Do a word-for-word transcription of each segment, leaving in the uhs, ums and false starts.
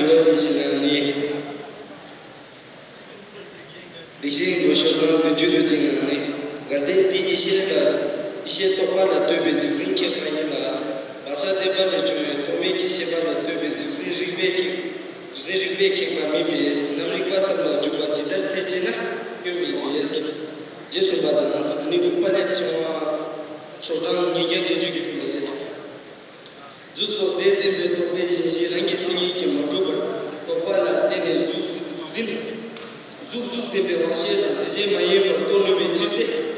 ཡོད་པའི་གཞི་ནང་ནས། ལེགས་བཤད་ཀྱི་ཤོག་གྲངས་བདུན་ཅུ་དོན་གཅིག་ནང་ནས། འགལ་རྟེན་དེ་ཉིད་ཤེས་ལ། ཡེ་ཤེས་རྟོག་པ་ལ་ལྟོས་པའི་གཟུགས་འཛིན་ཁེགས་པ་ཡིན་ལ། བག་ཆགས་བརྟན་པ་ལས་བྱུང་བའི་རྟོག་མེད་ཀྱི་ཤེས་པ་ལ་ལྟོས་པའི་གཟུགས་འཛིན་རིགས་པས་ཁེགས། གཟུགས་འཛིན་རིགས་པས་ཁེགས་པ་མིན་པས། རྣམ་རིག་པ་ཙམ་ལ་འཇུག་པ་ཇི་ལྟར་འཐད་ཅེ་ན། སྐྱོན་མེད་པས། ཞེས་གསུངས་པ་དང་། ནི་ཨུཏྤ་ལའི་ཕྲེང་བ་ཤོག་གྲངས་ཉིས་བརྒྱ་བརྒྱད་ཅུ་གི་དྲུག་ལས། གཟུགས་སོགས་དེས་ཟིན་པའི་རྟོག་པའི་གཞན་གཞི་རང་གི་མཚན་ཉིད་ཀྱིས་མ་གྲུབ་པར་རྟོགས་པ་ལ་བརྟེན་ནས་གཟུགས་གཟུགས་ཟིན། གཟུགས་གཟུགས་ཟིན་པའི་དབང་ཤེས་དང་དེ་བཞིན་མ་ཡིན་པར་རྟོགས་ནུས་པའི་ཕྱིར་ཏེ།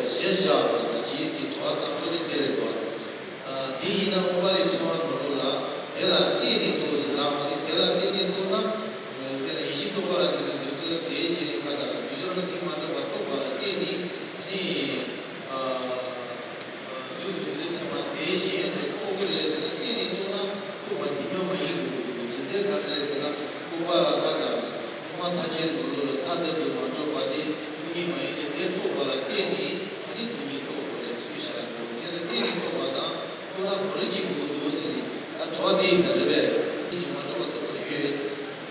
ཞེས་བྱ་བ་ལ་ཇི་སྲིད་དྲི་བ་དང་པོ་ནི་དེ་རེད་དོ། དེ་ཡིན་ན་ཨུཏྤ་ལའི་ཕྲེང་བ་ནོར་བུ་ལ། དེ་ལ་བརྟེན་ནས་རྟོགས་ཟེར་ལབ་པ་དེ། དེ་ལ་བརྟེན་ནས་རྟོགས་ན། དེ་ལ་ཡེ་ཤེས་རྟོག་པ་ལ་དེ་ནི་གཟུགས་ཚོད་དེ་བཞིན་ག་ས་རྒྱུ་ཆོས་རང་གི་མཚན་མ་གྲུབ་པ་རྟོགས་པ་ལ་བརྟེན་ནས་ནི། གཟུགས་དང་གཟུགས་ཅན་ཚད་མ་དེ་བཞིན་དུ་རྟོགས་ཀྱི་རེད་ཟེར་ན། བརྟེན་ནས་རྟོགས་ན་རྟོགས་པ་དེ་ཉིད་མ་ཡིན་དགོས་ཀྱི་འདུག་རྒྱུ་མཚན་ག་རེ་རེད་ཟེར་ན། ཨུཏྤ་ལ་ག་ས། དབུ་མ་ཐལ་འགྱུར་ནོར་བུ་ལ་ཐ་དད་དུ་མ་གྲུབ་པ་དེ་སྟོང་ཉིད་མ་ཡིན་ཏེ། དེ་རྟོགས་པ་ལ་བརྟེན་ནས་ཨ་ནི་སྟོང་ཉིད་རྟོགས་དགོས་རེད་ཟེར་བཞག་འདུག་བྱས་ཙང་བརྟེན་ནས་རྟོགས་པ་དང་རྟོགས་ན་གོ་རིམ་གཅིག་དགོས་ཀྱི་འདུག་ཟེར་ནས། ད་དྲི་བ་དེ་ཡིན་ས་རེད་པས། སྟོང་ཉིད་མ་གྲུབ་པ་རྟོགས་པ་ཡོད།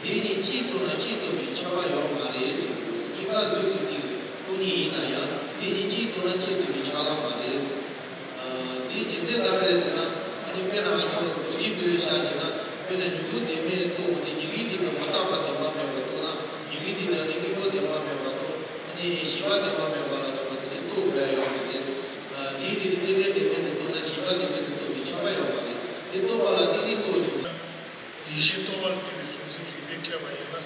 དེ་ནི་གཅིག་རྟོགས་ན་གཅིག་རྟོགས་པའི་ཁྱབ་པ་ཡོད་མ་རེད་ཟེར་གྱི་འདུག་གཉིས་ཀ་གཟུགས་ཀྱི་སྟེང་གི་སྟོང་ཉིད་ཡིན་ན་ཡང་། དེ་ནི་གཅིག་རྟོགས་ན་གཅིག་རྟོགས་པའི་ཁྱབ་པ་མ་རེད། དེའི་རྒྱུ་མཚན་ག་རེ་རེད་ཟེར་ན། ཨ་ནི་དཔེར་ན་ང་ཚོ་རྡོ་རྗེ་བེའུ་ལ་བཞག་བྱས་ན། དཔེར་ན་མྱུ་གུ་བདེན་མེད་རྟོགས་ནས། མྱུ་གུའི་སྟེང་དུ་མ་དག་པ་བདེན་པ་མེད་པར་རྟོགས་ན། མྱུ་གུའི་སྟེང་དུ་ནི་དངོས་པོ་བདེན་པ་མེད་པར་རྟོགས། ཨ་ནི་ཞེན་པ་བདེན་པ་མེད་པ་ལ་སོགས་པ་དེ་ནི་རྟོགས་དགོས་ཡ་ཡོད་མ་རེད། དེའི་སྟེང་དུ་རྟེན་འབྲེལ་བདེན་མེད་དུ་རྟོགས་ན། ཞེན་པ་བདེན་མེད་དུ་རྟོགས་པའི་ཁྱབ་པ་ཡོད་མ་རེད། དེ་རྟོགས་པ་ལ་བརྟེན་ནས་རྟོགས་བྱུང་ན། ཡེ་ཤེས་རྟོག་པ་ལ་ལྟོས་པའི་གཟུགས་འཛིན་རིགས་པས་ཁེགས་པ་ཡིན་ན།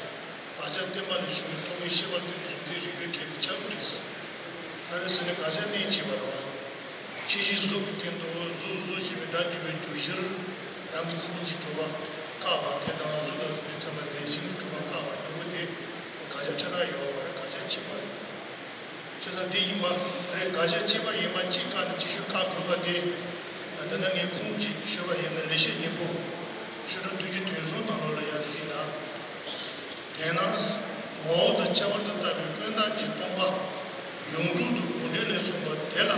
བག་ཆགས་བརྟན་པ་ལས་བྱུང་བའི་རྟོག་མེད་ཤེས་པ་ལ་ལྟོས་པའི་གཟུགས་འཛིན་རིགས་པས་ཁེགས་པས་ཁྱབ་ཀྱི་རེད། ག་རེ་ཟེར་ན་དགག་བྱ་གནས་བྱས་པ་རེད་བ། ཕྱིས་ཕྱིས་གཟུགས་ཀྱི་སྟེང་དུ་གཟུགས་གཟུགས་ཞེས་པའི་སྒྲ་འཇུག་པའི་འཇུག་གཞིར་རང་གི་མཚན་ཉིད་ཀྱིས་གྲུབ་པ་བཀག་པ་དེ་དང་། གཟུགས་དང་གཟུགས་ཅན་ཚད་མ་རྫས་གཞན་གྱིས་གྲུབ་པ་བཀག་པ་གཉིས་པོ་དེ་དགག་བྱ་ཕྲ་རགས་ཡོད་མ་རེད། དགག་བྱ་གཅིག་པ་རེད། བྱས་ཙང་དེ་ཡིན་པ་རེད། དགག་བྱ་གཅིག་པ་ཡིན་པ་གཅིག་བཀག་ནས་གཅིག་ཤོས་བཀག་དགོས་པ་དེ། དེ་ནི་ངས་ཁུངས་གཅིག་ཞུས་པ་ཡིན་ན། ལེགས་བཤད་སྙིང་པོ་ཤོག་གྲངས་བདུན་ཅུ་དོན་གསུམ་ནང་ལོགས་ལ་ཡང་གཟིགས་དང་། དེས་ན་ངོ་བོ་དང་ཁྱད་པར་དུ་བཏགས་པའི་ཀུན་བརྟགས་ཀྱིས་སྟོང་པ་ཡོངས་གྲུབ་ཏུ་དགོངས་འགྲེལ་ལས་གསུངས་པ་དེ་ལ་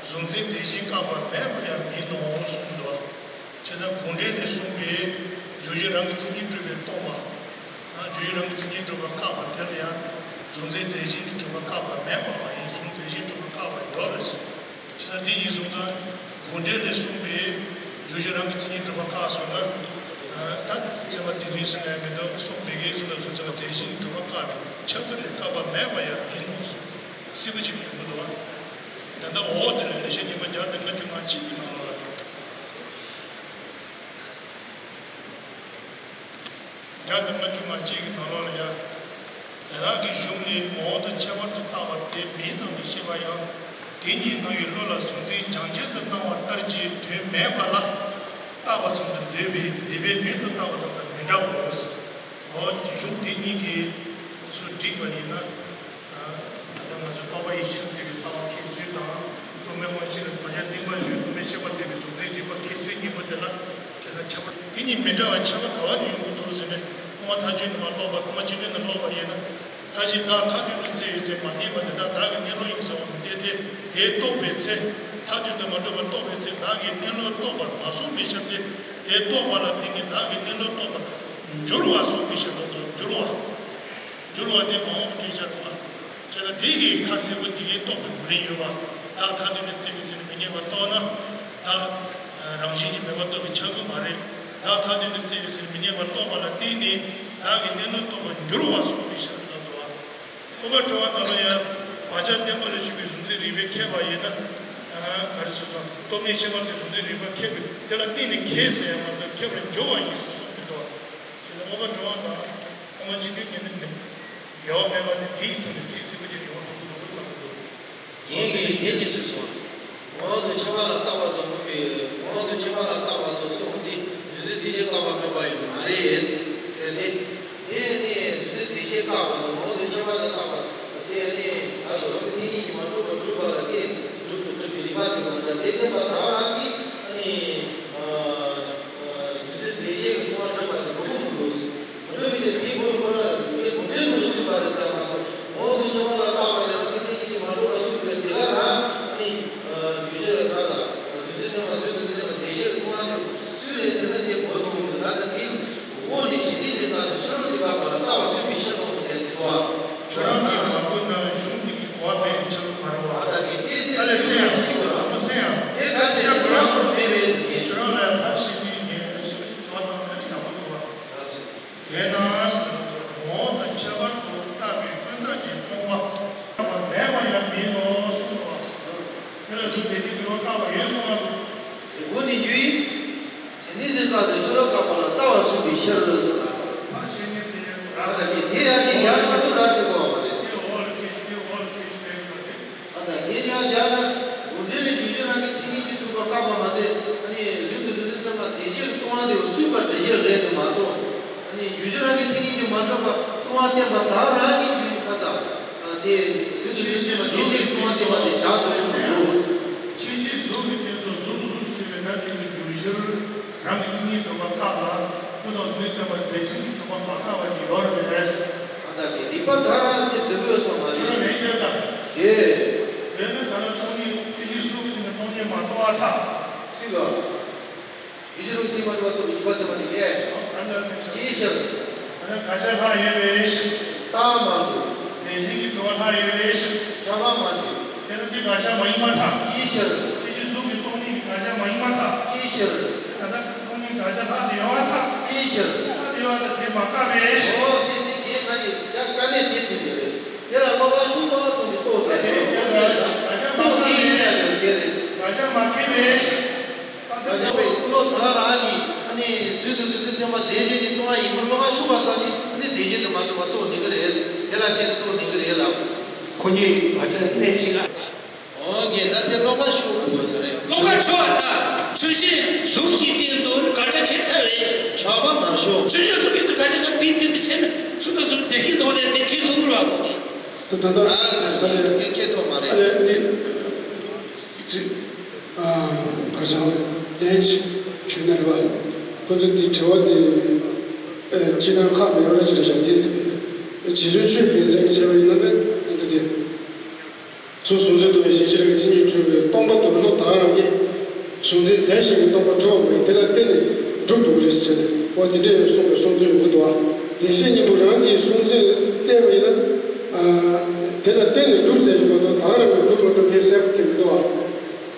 གཟུགས་འཛིན་རྫས་གཞན་བཀག་པ་མེད་པ་ཡང་མིན་ནོ་གསུངས་འདུག་བྱས་ཙང་དགོངས་འགྲེལ་ལས་གསུངས་པའི་འཇུག་གཞི་རང་གི་མཚན་ཉིད་གྲུབ་པས་སྟོང་པ། འཇུག་གཞི་རང་གི་མཚན་ཉིད་གྲུབ་པ་བཀག་པ་དེ་ལ་ཡང་གཟུགས་འཛིན་རྫས་གཞན་གྱིས་གྲུབ་པ་བཀག་པ་མེད་པ་མ་ཡིན། གཟུགས་འཛིན་རྫས་གཞན་གྲུབ་པ་བཀག་པ་ཡོད་རེད། བྱས་ཙང་འདི་ཡིན་སོང་ཙང་དགོངས་འགྲེལ་ལས་གསུངས་པའི་འཇུག་གཞི་རང་གི་མཚན་ཉིད་གྲུབ་པ་བཀག་སོང་ན། ད་ཚད་མ་དེ་དོན་ཟེར་ནས་མི་འདུག་གསུངས་པའི་གི་གཟུགས་དང་གཟུགས་ཅན་ཚད་མ་རྫས་གཞན་གྱིས་གྲུབ་པ་བཀག་པས་ཁྱབ་ཀྱི་རེད། བཀག་པ་མེད་པ་ཡང་མིན་ནོ། སྲིད་པ་ཅིག་ཡོང་གི་འདུག་བ། ད་ལྟ་འོག་དེ་ལ་ལེགས་བཤད་སྙིང་པོ་བརྒྱ་དང་ལྔ་བཅུ་ང་གཅིག་གི་ནང་ལོགས་ལ། བརྒྱ་དང་ལྔ་བཅུ་ང་གཅིག་གི་ནང་ལོགས་ལ་ཡང་། དེ་དག་གི་གཞུང་ལས་ངོ་བོ་དང་ཁྱད་པར་དུ་བཏགས་པ་དེ་མིང་ཙམ་དུ་ཤེས་པ་ཡང་། དེ་ཉིད་སྣང་བའི་བློ་ལ་གཟུགས་འཛིན་རྒྱང་འཁྱིལ་དུ་སྣང་བ་ལྟར་གྱི་དོན་མེད་པ་ལ་བཏགས་པ་ཙམ་དུ་འདོད་པས། འདོད་པའི་མིང་དུ་བཏགས་པ་ཙམ་དང་མི་འདྲའོ། འོ་གཞུང་དེ་གཉིས་ཀྱི་ཚུལ་བསྒྲིགས་པ་ཡིན་ན། ད་ལྟ་ང་ཚོས་རྟོག་པ་ཡིད་བྱེད་ལ་ལྟོས་པའི་ལྟ་བ་ཁྱད་གསོད་དང་། རྟོག་མེད་དབང་ཤེས་ལ་བག་ཆགས་བརྟན་པར་ཞུགས། རྟོག་མེད་ཤེས་པ་ལ་ལྟོས་པའི་གཟུགས་འཛིན་རིགས་པ་ཁྱད་གསོད་གཉིས་པོ་དེ་ལ་བྱས་ན་ཁྱད་པར། དེ་གཉིས་མི་འདྲ་བ་ཁྱད་པར་ག་བ་ནས་ཡོང་གི་འདུག་ཟེར་ནས། དབུ་མ་ཐལ་འགྱུར་ནས་མར་ཀློག་པ། དབུ་མ་སྤྱི་དོན་ནས་ཀློག་པ་ཡིན་ན། མཐའ་བཞི་བདག་མཐའ་དོན་དུ་བཙལ་བའི་ཚེ་མ་རྙེད་པ་དེ་དག་བདག་གི་གནས་ལུགས་ཡིན་ཟེར་བ་མི་འཐད་དེ། དེ་རྟོགས་པའི་ཚེ། མཐའ་དོན་དུ་མ་གྲུབ་པར་རྟོགས་པའི་ཚེ་བདག་གི་གནས་ལུགས་རྟོགས་པར་མ་གསུངས་པའི་ཕྱིར་ཏེ། དེ་རྟོགས་པ་ལ་བརྟེན་ནས་བདག་གི་གནས་ལུགས་རྟོགས་པར་འགྱུར་བ་གསུངས་པའི་ཕྱིར་རོ། འགྱུར་བ། འགྱུར་བ་དེ་མ་འོངས་པའི་སྐད་ཆ་རེད་བ། བྱས་ན་དེ་གི་ཁ་གསལ་པོ་དེ་གའི་རྟོགས་པའི་གོ་རིམ་ཡོད་པ། བདག་མཐའ་དོན་དུ་བཙལ་བའི་ཚེ་ནི་མི་རྙེད་པ་རྟོགས་ན། བདག་རང་བཞིན་གྱིས་མེད་པ་རྟོགས་པས་ཁྱབ་ཀྱི་མ་རེད། བདག་མཐའ་དོན་དུ་བཙལ་བའི་ཚེ་ནི་མི་རྙེད་པ་རྟོགས་པ་ལ་བརྟེན་ནས་བདག་གི་གནས་ལུགས་རྟོགས་པར་འགྱུར་བ་གསུངས་པའི་ཕྱིར་ལབ་འདུག་བ། ཨུཏྤལ་ཕྲེང་བ་ནང་ལ་ཡང་བག་ཆགས་བརྟན་པ་ལས་བྱུང་བའི་གཟུགས་འཛིན་རིགས་པས་ཁེགས་པ་ཡིན་ན། ག་རེ་ཟེར་སོང་། རྟོག་མེད་ཤེས་པ་དེ་གཟུགས་འཛིན་རིགས་པས་ཁེགས་པས་དེ་ལ་བརྟེན་ནས་ཁེགས་ཟེར་ཡང་མ་གཏོགས་ཁེགས་པར་འགྱུར་བ་ཡིན་ཟེར་གསུངས་མི་འདུག་བ། དེ་ནི་ཨུཏྤལ་ཕྲེང་བ་དང་། ཨ་མ་སྤྱི་དོན་གཉིས་ནི་འགལ་བ་མེད་པ་དེ་དེའི་ཐོག་ནས་ཚིག་ཟིན་པོ་ཅིག་ཡོང་ཐུབ་ཀྱི་འདུག་བསམ་གྱི་འདུག་རྒན་གྱིས་རྒན་གྱིས་གསུངས་སོང་། ངོ་བོ་དང་ཁྱད་པར་ལ་བཏགས་པ་དང་མིན་པའི། ངོ་བོ་དང་ཁྱད་པར་ལ་བཏགས་པ་དང་གསུངས་ཏེ། རྫས་གཞན་བཀག་པ་མིན་པ་ཡང་མ་རེད། དེ་ནི། དེ་ནི་རྫས་གཞན་བཀག་པ་དང་ངོ་བོ་དང་ཁྱད་པར་ལ་བཏགས་པ་དེ་ནི་ད་གཟུགས་ཀྱི་མཚན་ཉིད་ཀྱིས་མ་གྲུབ་པར་གྲུབ་པ་ལ་བརྟེན་གྲུབ་ཏུ་གྲུབ། ཁྱད་པར་དུ་བཏགས་པའི་ཀུན་བརྟགས་ཀྱི་སྟོང་པ། བཀག་པ་མེད་པ་ཡང་མིན་ནོ་གསུངས་པ། དེ་ལ་གཟུགས་དེ་ཉིད་དུ་བཀག་པ་ཡོད་གསུངས་པ། དེ་འགོ་ནས་རྒྱུ་ཡིན། དེ་ནས་དེ་བཀག་སྟེ་ཕྱི་རོལ་བཀག་པ་ལ་རྩ་བ་གསུངས་པའི་ཕྱིར་ཟེར་ལ། ཕར་ཕྱིན་ནི་དེ་ར། ད་ཅི་དེ་ཡང་ཅི་ཡང་ང་ཚོ་ར་ཁྲིད་དགོས་པ་རེད། དེ་འོག་ལ་ཁྱེར་ཞིག་དེ་འོག་ལ་ཁྱེར་ཞིག་ཟེར་བ་རེད། ཨ་ད་དེ་ཡང་རྒྱ་ན་དགོངས་འགྲེལ་ལས་རྒྱུ་རྒྱུད་རང་གི་མཚན་ཉིད་ཀྱིས་གྲུབ་པ་བཀག་པ་མ་ཟད། ཨ་ནི་རྒྱུན་དུ་རྒྱུ་དེ་ཚད་མ་རྫས་གཞན་གྱི་ལྟུང་བ་དེ་བ་སུས་པ་འདྲི་གཞིར་རེད་དེ་མ་གཏོགས། ཨ་ནི་རྒྱུ་རྒྱུད་རང་གི་མཚན་ཉིད་ཀྱིས་མ་གྲུབ་པ་ལྟུང་བ་བསྟན་པ་དག་རང་གི་རྒྱུད་ཁ་ས། ཨ་དེ་རྒྱུན་དུ་རྒྱུ་ཚད་མ་རྫས་གཞན་གྱི་ལྟུང་བ་བསྟན་པ་དེ་བཞག་ཐུབ་ཀྱི་མི་འདུག་ཕྱིན་ཆད་གཟུགས་ཀྱི་སྟེང་དུ་གཟུགས་གཟུགས་ཞེས་པའི་སྒྲ་གཅིག་གི་རྒྱུ་གཞིར། རང་གི་མཚན་ཉིད་གྲུབ་པ་བཀག་ལ། སྐུ་དང་དོན་མཚན་མ་རྫས་གཞན་གྱིས་གྲུབ་པ་མ་བཀག་པ་ཅིག་ཡོད་རེད་པས། ཨ་ད་དེ་རིགས་པ་དག་དེ་འགྲུབ་ཡོད་ས་མ་རེད། ཅི་རེད་ཡ་ད། དེ། དེ་ནི་ད་ལྟ་སྟོང་ཉིད་ཅི་ཞིག་གཟུགས་ཀྱི་ནི་སྟོང་ཉིད་མ་རྟོགས་པར་ཐལ། གཅིག་ལ། ཡུལ་ཅན་རང་མཚན་མ་གྲུབ་པ་རྟོགས་པའི་རིགས་པ་ཟེར་བ་དེ་ཡས། ཨ་ད་ལ་ནི་ཅི་ཞིག་ཨ་ད་དགག་བྱ་ལྷག་ཡོད་པས། རྟགས་མ་གྲུབ། རྫས་གཞན་གྱིས་གྲུབ་པ་ལྷག་ཡོད་པས། ཁྱབ་པ་མ་གྲུབ། དེ་ལ་འདི་དགག་བྱ་མ་ཡིན་པར་ཐལ། ཅིའི་ཕྱིར། ཅི་ཞིག་གཟུགས་ཀྱི་སྟོང་ཉིད་ཀྱི་དགག་བྱ་མ་ཡིན་པར་ཐལ། ཅིའི་ཕྱིར། ད་ལྟ་སྟོང་ཉིད་དགག་བྱ་ལྷག་ཏུ་ཡོད་པར་ཐལ། ཅིའི་ཕྱིར། ལྷག་ཏུ་ཡོད་པར་ཐལ་དེ་མ་བཀག་པས། འོ་དེ་དེ་དེ་ང་ཡི་ཡ་དཀའ་གནད་དེ་དུས་དེ་རེད། དེ་ལ་བློ་ཁ་ཤུགས་པ་ཙམ་གྱིས་རྟོགས་ཟེར་དེ་ཡོད་དེ་ལ་རྟོགས་དེ་ཡིན་ཡ་ཞིག་དེ་རེད། དགག་བྱ་མ་བཀག་པས། ད་ཆ་པའི་བློ་ཐག་རང་གིས་ཨ་ནི་དུས་དུས་དུས་དུས་ཚད་མ་རྫས་གཞན་གྱི་ལྟུང་བ་ཡིན་པར་བློ་ཁ་ཤུགས་པ་ཙམ་གྱིས་ཨ་ནི་རྫས་གཞན་དུ་མ་གྲུབ་པ་རྟོགས་ནུས་ཀྱི་རེད། དེ་ལ་བརྟེན་ནས་རྟོགས་ནུས་ཀྱི་རེད་ལ། ཁོ་གཉིས་བར་དུ་གནས་ཤིག་ལ། འོ་ངས་ད་དེ་བློ་ཁ་ཤུགས་དགོས་ས་རེད། བློ་ཁ་ཆོག་ད། ཆོས་ཅན་གཟུགས་ཀྱི་སྟེང་དུ་དགག་བྱ་ཁེལ་ཚར་བས། ཆགས་པ་མ་ཤོག་ཆོས་ཅན་གཟུགས་ཀྱི་སྟེང་དུ་དགག་བྱ་ཁ་དེའི་སྟེང་དུ་ཚད་མས་སུ་དང་སུ་རྫས་ཤིག་འདོགས་ནས་དེ་ཁེལ་ཐུབ་ཀྱི་རེད་བ་གོ། ད་ད་ད། ཨ་ད་ད་ཁེལ་ཐུབ་མ་རེད། ཨ་དེ། ཅིག་ཨ་གར་སོང་། དེ་ཞུ་ན་རེད་བ། ཁོ་ཚོ་དེ་དྲི་བ་དེ་ཨ་སྤྱིར་བཏང་ཁག་མེད་པ་ཅིག་རེད་ཤག་དེ་རྗེ་བཙུན་ཆོས་རྒྱལ་མཚན་གྱིས་བྱས་པ་ཡིན་ན་ནི་ཨ་འདི་དེ། ཚུར་གཟུགས་འཛིན་རྟོག་པའི་ཞེན་གཞིར་རང་གི་མཚན་ཉིད་གྲུབ་པའི་སྟོང་པ་རྟོགས་པའི་བློ་དག་རང་གིས་གཟུགས་འཛིན་རྫས་གཞན་གྱི་སྟོང་པ་གྲུབ་པ་མ་ཡིན། དེ་ལ་བརྟེན་ནས་གྲུབ་འགྲོ་གི་རེད་ཟེར་ནས་འོ་དེ་འདྲ་ཡང་གསུངས་པའི་གསུང་ཚུལ་ཡོང་གི་འདུག་བ། བདེན་བཞི་གཉིས་པོ་རང་གིས་གཟུགས་འཛིན་བལྟས་པ་ཡིན་ན། ཨ་དེ་ལ་བརྟེན་ནས་གྲུབ་ཟེར་གྱི་མ་གཏོགས་དེ་རང་གིས་གྲུབ་མི་གྲུབ་ངས་གསལ་པོ་བརྗོད་མི་འདུག་བ།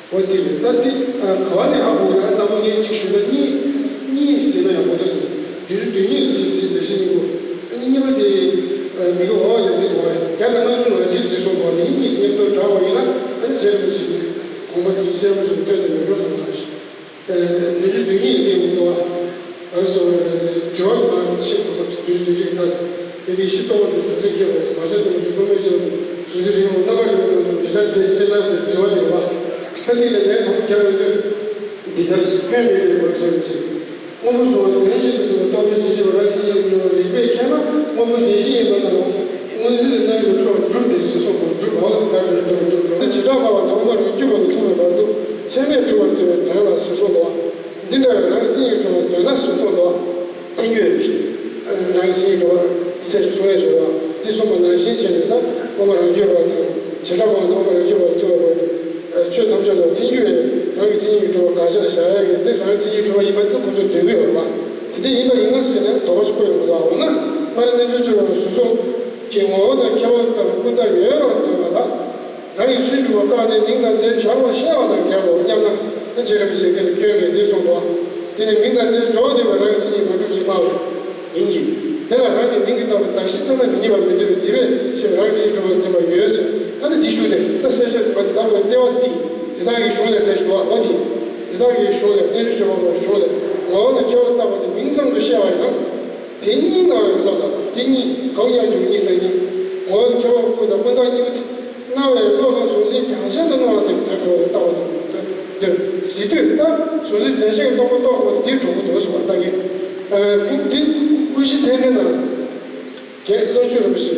འོ་དེ་རེད། ད་དེ་ཨ་ག་བ་ནས་ཧ་གོ་རེད། ཨ་དང་པོ་ངས་གཅིག་ཞུས་ན་གཉིས་གཉིས་ཟེར་ན་ཡག་པོ་འདུག་ཟེར། རྒྱུ་རུ་དོན་གཉིས་ལ་གཅིག་ཟེར་བདེན་བཞི་གཉིས་པོ། ཨ་ནི་གཉིས་པ་དེ་ཨ་མི་གི་འོག་ལ་འདི་འདུག་བ། རྒྱ་ལ་རྣམ་བཅུ་ང་བཞི་ཟེར་སོང་བ་དེ་གཉིས་མཉམ་དུ་བསྒྲགས་པ་ཡིན་ན་ཨ་ནི་ཚེ་རིང་ཞིག་གི་དགོངས་པ་དེ་གསལ་པོ་ཞིག་སྟོན་ཏེ་མེད་འགྲོ་བསམ་བསམ་ཞིག་ཨ་ནི་རྒྱུ་དོན་གཉིས་ལ་བརྟེན་ནས་འདུག་བ། ཨ་ནི་གཙོ་བོ་དྲི་བ་དང་ཤེས་པ་དང་རྒྱུ་དོན་གཉིས་ཀྱི་སྟེང་དེ་ནི་ཤི་ལྟ་བུ་དང་གཟུགས་འཛིན་སྐྱེ་བ་ཡིན། མ་བྱས་ལྟ་བུ་ཞིག་ལྟུང་མེད་ཅེས་པ་གཟུགས་འཛིན་རིགས་ངོ་རྣམ་པར་གྱུར་པ་རྣམས་ཀྱི་ཇི་ལྟར་དེ་ཅི་ན་ཟེར་དྲི་བ་ཡོད་པ། ཁ་ཐིག་ལ་ལན་དང་པོ་རྒྱབ་ཡོད་དུས། འདི་ལྟར་སྐྱོན་མེད་པའི་བར་ཆད་ཅིང་། སྔོན་པོ་སོགས་དོན་གཞན་དུ་གསུངས་པའི་རྟོག་པའི་རྗེས་ཤེས་པ་རང་བཞིན་གྱིས་གྲུབ་པ་རིགས་པས་མཁྱེན་ན་སྔོན་པོ་རྗེས་ཤེས་ཡིན་པ་ལྟར་སྔོ་འཛིན་རྣམ་གཉིས་ལ་འཁྲུལ་བ་གྲུབ་སྟེ་ཞེས་གསུངས་པ་གྲུབ་པའོ། དགག་སྒྲ་གྲུབ་གྲུབ་གྲུབ་ལ་བྱེ་བྲག་སྨྲ་བ་དང་དབུ་མ་རང་རྒྱུད་པ་ལ་ཐུག་པའི་བར་དུ་ཚད་མས་གྲུབ་པར་འདོད་པའི་དོན་ལ་ཟེར་གསུངས་པ། འདི་འདྲ་བའི་རང་བཞིན་གྱིས་གྲུབ་པའི་དོན་ལ་ཟེར་གསུངས་པ། ཐལ་འགྱུར། རང་གི་སེམས་ཀྱི་གྲུབ་པ་གསལ་ཞིང་གསུང་ཡས་སྦྱོར་བ་འདི་གསུངས་པ་ནང་བཞིན་བྱས་ནས་ད་དབུ་མ་རང་རྒྱུད་པ་དང་བྱེ་བྲག་སྨྲ་བ་དང་དབུ་མ་རང་རྒྱུད་པ་ལ་ཐུག་པའི་ཆོས་ཐམས་ཅད་ལ་ཐལ་འགྱུར་བའི་རང་གི་མཚན་ཉིད་ཀྱི་གྲུབ་པ་དགག་བྱ་བཞག་ཡས་ཀྱི་དེ་རང་གི་མཚན་ཉིད་ཀྱི་གྲུབ་པ་ཡིན་པ་དེ་ཁོ་ཚོས་འདོད་ཀྱི་ཡོད་རེད་པ། དེ་འདྲ་ཡིན་པ་ཡིན་ན་ཟེར་ནས་དོགས་པ་ཅིག་ཁོ་ཡོང་གི་འདུག་འོ་ན་སྔར་རྣལ་འབྱོར་སྤྱོད་པ་ལ་གཟུགས་སོགས་ཀྱི་ངོ་བོ་དང་ཁྱད་པར་ལྟ་བུ་ཀུན་བཏགས་ཡོད་པར་འདོད་པ་ལ། རང་གི་ཚུལ་གྲུབ་པ་བཀག་ནས་མིང་དང་དེ་སྦྱར་བར་བཤད་པ་དང་འགལ་ལོ་སྙམ་ན་ན་རྗེ་རིན་པོ་ཆེས་དེ་ལ་སྐྱོན་མེད་དེ་གསུངས་འདུག་དེ་ནི་མིང་དང་དེ་འཇོག་ནུས་པའི་རང་གི་མཚན་ཉིད་མ་གྲུབ་ཅེས་སྨྲ་བ་ཡིན་གྱི། དེ་ལ་རང་གི་མིང་གིས་བཏགས་པའི་གདགས་གཞི་ཙམ་ན་མི་རྙེད་པར་མི་འདོད་པའི་དེ་བས་ཆེ་བའི་རང་གི་མཚན་ཉིད་གྲུབ་པར་འཛིན་པ་ཡོད་ཟེར། ཨ་ནི་འདི་ཞུ་སྟེ་ད་གསལ་བཤད་མ་འདི་ལབ་པའི་ལྟེ་བ་དེ་འདི་ཡིན། དེ་དག་གི་གཞུང་ལས་ཟེར་ཞིག་འདུག་བ་འོ་དེ་ཡིན། དེ་དག་གི་གཞུང་ལས་རྣལ་འབྱོར་སྤྱོད་པ་པོའི་གཞུང་ལས་ངོ་བོ་དང་ཁྱད་པར་བརྟག་པ་དེ་མིང་ཙམ་དུ་བཤད་པ་ཡང་། དེ་གཉིས་སྣང་བའི་བློ་ལ་དེ་གཉིས་གང་ཡང་རྒྱུ་གཉིས་སེ་གཉིས། ངོ་བོ་དང་ཁྱད་པར་ཀུན་དང་ཀུན་བཏགས་གཉིས་པོ་དེ་སྣང་བའི་བློ་ལ་གཟུགས་འཛིན་རྒྱང་ཤེལ་དུ་སྣང་བ་དེ་གི་དོན་དུ་བཏགས་པ་ཙམ་དུ་འདོད་ཟེར་དུས་ད་གཟུགས་འཛིན་རྫས་གཞན་གྱི་སྟོང་པ་རྟོགས་དགོས་པ་དེ་དེའི་གྲུབ་ཀྱི་འདུག་ཟེར་བ་ལྟ་ངེས། ཨ་ཀུན་དེ་ཀུན་གཞི་འཐད་འགྲེལ་ནང་རྒན་བློ་ཆོས་རིན་པོ་ཆེས་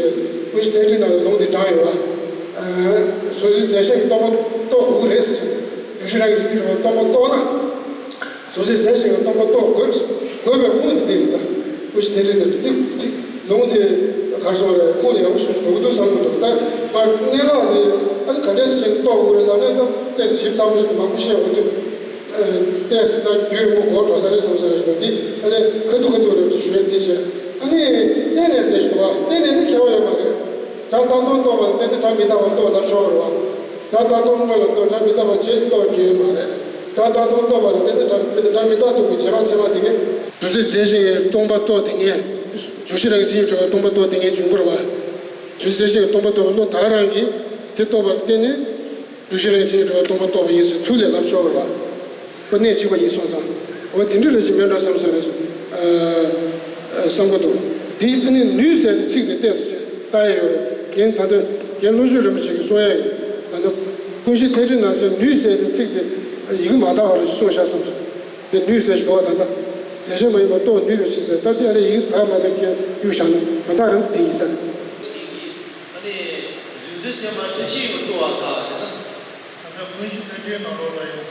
ཀུན་གཞི་འཐད་འགྲེལ་ནང་ལ་ལུང་དེ་དྲངས་ཡོད་པ། ཨ་གཟུགས་འཛིན་རྫས་གཞན་གྱི་སྟོང་པ་རྟོགས་དགོས་རེད་ཟེར། རྒྱུ་གཞི་རང་གི་གཟུགས་ཀྱི་གྲུབ་པ་སྟོང་པ་རྟོགས་ན། གཟུགས་འཛིན་རྫས་གཞན་གྱི་སྟོང་པ་རྟོགས་དགོས། དགོས་པའི་ཁུངས་དེ་འདི་རེད་ད། ཀུན་གཞི་འཐད་འགྲེལ་ནང་དེ་དེ་ལུང་དེ་གར་སོང་རེད། ཁུངས་ཡག་པོ་ཞིག་འགྲོ་གི་འདུག་བསམ་གྱི་འདུག་ད་མ་གནད་འགག་དེ་ཨ་ནི་ག་འདྲས་ཞིག་རྟོགས་དགོས་རེད་ལབ་ན་ད་དེ་ཞིབ་ཚགས་པོ་ཞིག་མང་པོ་བཤད་དགོས་དུས། ཨ་ཏོག་ཙམ་ད་རྒྱུན་རིང་པོ་འགོར་འགྲོ་ས་རེད་བསམ་ས་རེད་ཞུ་དེ། ཨ་ནི་ཁ་ཐུག་ཁ་ཐུག་རེད་ཞུ་ཡས་དེ་བྱས། ཨ་ནི་གཏན་ནས་ཟེར་ཞུ་བ་གཏན་ནས་ནི་ཁྱད་པར་ཡོད་མ་རེད། སྒྲ་རྟག་སྟོང་རྟོགས་པ་ལ་བརྟེན་ནས་སྒྲ་མི་རྟག་པ་རྟོགས་ལབ་ཆོག་རེད་བ། སྒྲ་རྟག་སྟོང་སྔོན་ལ་རྟོགས་སྒྲ་མི་རྟག་པ་རྗེས་ལ་རྟོགས་ཀྱི་མ་རེད། སྒྲ་རྟག་སྟོང་རྟོགས་པ་ལ་བརྟེན་ནས་སྒྲ་དཔེར་ན་སྒྲ་མི་རྟག་རྟོགས་པའི་རྗེས་དཔག་ཚད་མ་དེ་གས། གཟུགས་འཛིན་རྫས་གཞན་གྱི་སྟོང་པ་རྟོགས་དེ་ངས། འཇུག་གཞི་རང་གི་མཚན་ཉིད་གྲུབ་པ་སྟོང་པ་རྟོགས་བདེན་གཉིས་འབྱུང་པ་རེད་བ། འཇུག་གཞི་རང་གི་མཚན་ཉིད་གྲུབ་པ་སྟོང་པ་རྟོགས་བདེན་གཉིས་འབྱུང་པ་རེད་བ། འཇུག་གཞི་རང་གི་མཚན་ཉིད་གྲུབ་པ་སྟོང་པ་རྟོགས་པ་ཡིན་ཟེར་ཚུལ་ལས་ལབ་ཆོག་རེད་བ། པ་གནད་གཅིག་པ་ཡིན་སོང་ཙང་། འོ་དེ་འདྲ་རེ་ཞིག་མེད་འགྲོ་བསམ་སོང་རེད། ཨ་བསམ་གྱི་འདུག་འདི་ཨ་ནི་ནུས་ཟེར་དེ་ཚིག་དེ་ཏོག་ཙམ་ལྟ་ཡ་ཡོད་རེད། རྒན་ད་ལྟ་རྒན་བློ་ཆོས་རིན་པོ་ཆེ་གིས་གསུང་ཡ་ཡོད། ད་ལྟ་ཀུན་གཞི་མཐའ་བྲལ་ནང་ཚན་ནུས་ཟེར་དེ་ཚིག་དེ་ཡི་གེ་མ་དག་པ་རེ་ཞིག་གསུངས་བཞག་བསམ་སོང་། དེ་ནུས་ཟེར་ཞིག་འདུག་བ། ད་ལྟ་རྫས་གཞན་མ་ཡིན་པར་རྟོགས་ནུས་པའི་ཕྱིར་ཟེར། ད་དེ་ཨ་ནི་ཡི་གེ་དག་མ་དག་གི་གཡུག་བཞག་ན་དོན་དག་རིམ་དེ་ཡིན་ས་རེད། ཨ་ནི་རྫུ་འཕྲུལ་ཚད་མ་ཁྲི་ཤེས་ཀྱིས་རྟོགས་པ་དང་ཟེར་ན། ད་ལྟ་ཀུན་གཞི་མཐའ་བྲལ་ནང་ལོགས་ལ་ཡང་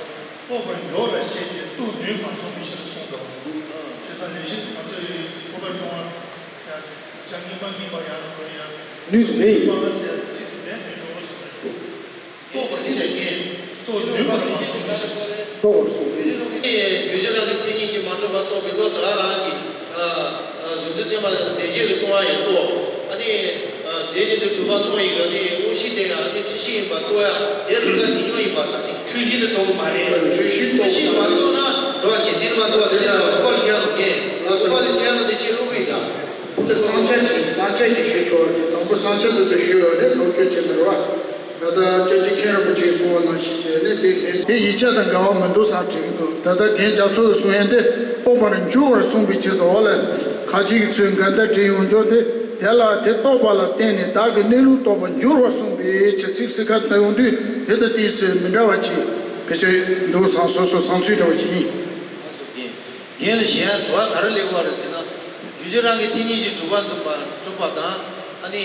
རྟོགས་པར་འགྱུར་བར་བཤད་ཅེས་རྟོགས་ནུས་མ་གསུངས་པའི་ཕྱིར་གསུངས་པ། བྱས་ཙང་ལེགས་བཤད་ཀྱི་ང་ཚོ་ཡི་འཕགས་པ་སྤྲང་བ་ཡང་བྱ་ངན་པ་ངན་པ་ཡང་ལ་ཡང་ནུས་མེད་ཡིན། པ་ཟེར་ཚིག་མེད་མེད་འགྲོ་བ་ཟེར། རྟོགས་པར་བྱེད་མཁན་རྟོགས་ནུས་པར་མ་གསུངས་པའི་ཕྱིར། རྟོགས་པར་གསུངས། རྒྱུ་ཆ་རང་གི་མཚན་ཉིད་ཀྱིས་མ་གྲུབ་པ་རྟོགས་པའི་བློ་དག་རང་གིས། ཨ་ཨ་རྫུ་འཕྲུལ་ཚད་མ་ལ་རྫས་གཞན་གྱིས་སྟོང་བ་ཡང་རྟོགས། ཨ་ནི་ཨ་རྫས་གཞན་དུ་གྲུབ་པ་སྟོང་ཡིན་ལ་ནི་དངོས་གཞི་དེ་ཡང་ཨ་ནི་འཁྲུལ་གཞི་ཡིན་པ་རྟོགས་ཡ་དེ་ཚོ་ཀ་ཞིག་ཉོ་ཡིན་པ་དང་ནི། འཁྲུལ་གཞི་དུ་རྟོགས་མ་རེད། འཁྲུལ་གཞི་རྟོགས་མ་རྟོགས་ན་འགྲོ་བ་ཉིད་སྟེང་མ་རྟོགས་པ་དེ་ནི་ལ་རོགས་པར་བྱས་ལ་ངས་རོགས་པར་བྱས་ལ་དེ་ཅི་ལུགས་ཡིན་ད། དེ་སངས་རྒྱས་ཀྱི་སངས་རྒྱས་ཀྱི་ཞུ་ཆོག་གི་དང་པོ་སངས་རྒྱས་ཀྱི་ཞུ་ཡོད་ནས་ལོངས་སྤྱོད་བྱེད་མི་རུང་བ། ད་ལྟ་སྐྱབས་རྗེ་མཁན་རིན་པོ་ཆེས་གསུངས་པ་ནང་བཞིན་བྱས་ནས་དེ་དེ་ཡིག་ཆ་དང་འགལ་བ་མི་འདུག་བསམ་དྲན་གྱི་འདུག་ད་ལྟ་རྒན་རྒྱ་མཚོ་གིས་གསུང་ཡས་འདི་རྟོགས་པར་འགྱུར་བར་གསུངས་པའི་ཕྱིར་དུ་འོ་ལ་ཁ་ཅིག་གིས་ཚུལ་འགལ་ཟླ་བྲིས་ཡོང་ཆོག་སྟེ། དེ་ལ་དེ་རྟོགས་པ་ལ་བརྟེན་ནས་བདག་གི་གནས་ལུགས་རྟོགས་པར་འགྱུར་བར་གསུངས་པའི་ཕྱིར་ཚིག་སི་ཁ་ལྟ་ཡོང་དུས་དེ་དང་ཏོག་ཙམ་མི་འདྲ་བ་ཅིག་ཕལ་ཆེར་འདུག་བསམ་སོ་སོ་བསམ་ཚུལ་འདྲ་བ་ཅིག་ཡིན། རྒན་ལ་གཞན་དྲི་བ་ག་རེ་སླེབས་པ་རེད་ཟེར་ན། རྒྱུ་ཆ་རང་གི་མཚན་ཉིད་ཀྱིས་གྲུབ་པ་འཛིན་པ་གྲུབ་པ་དང་། ཨ་ནི་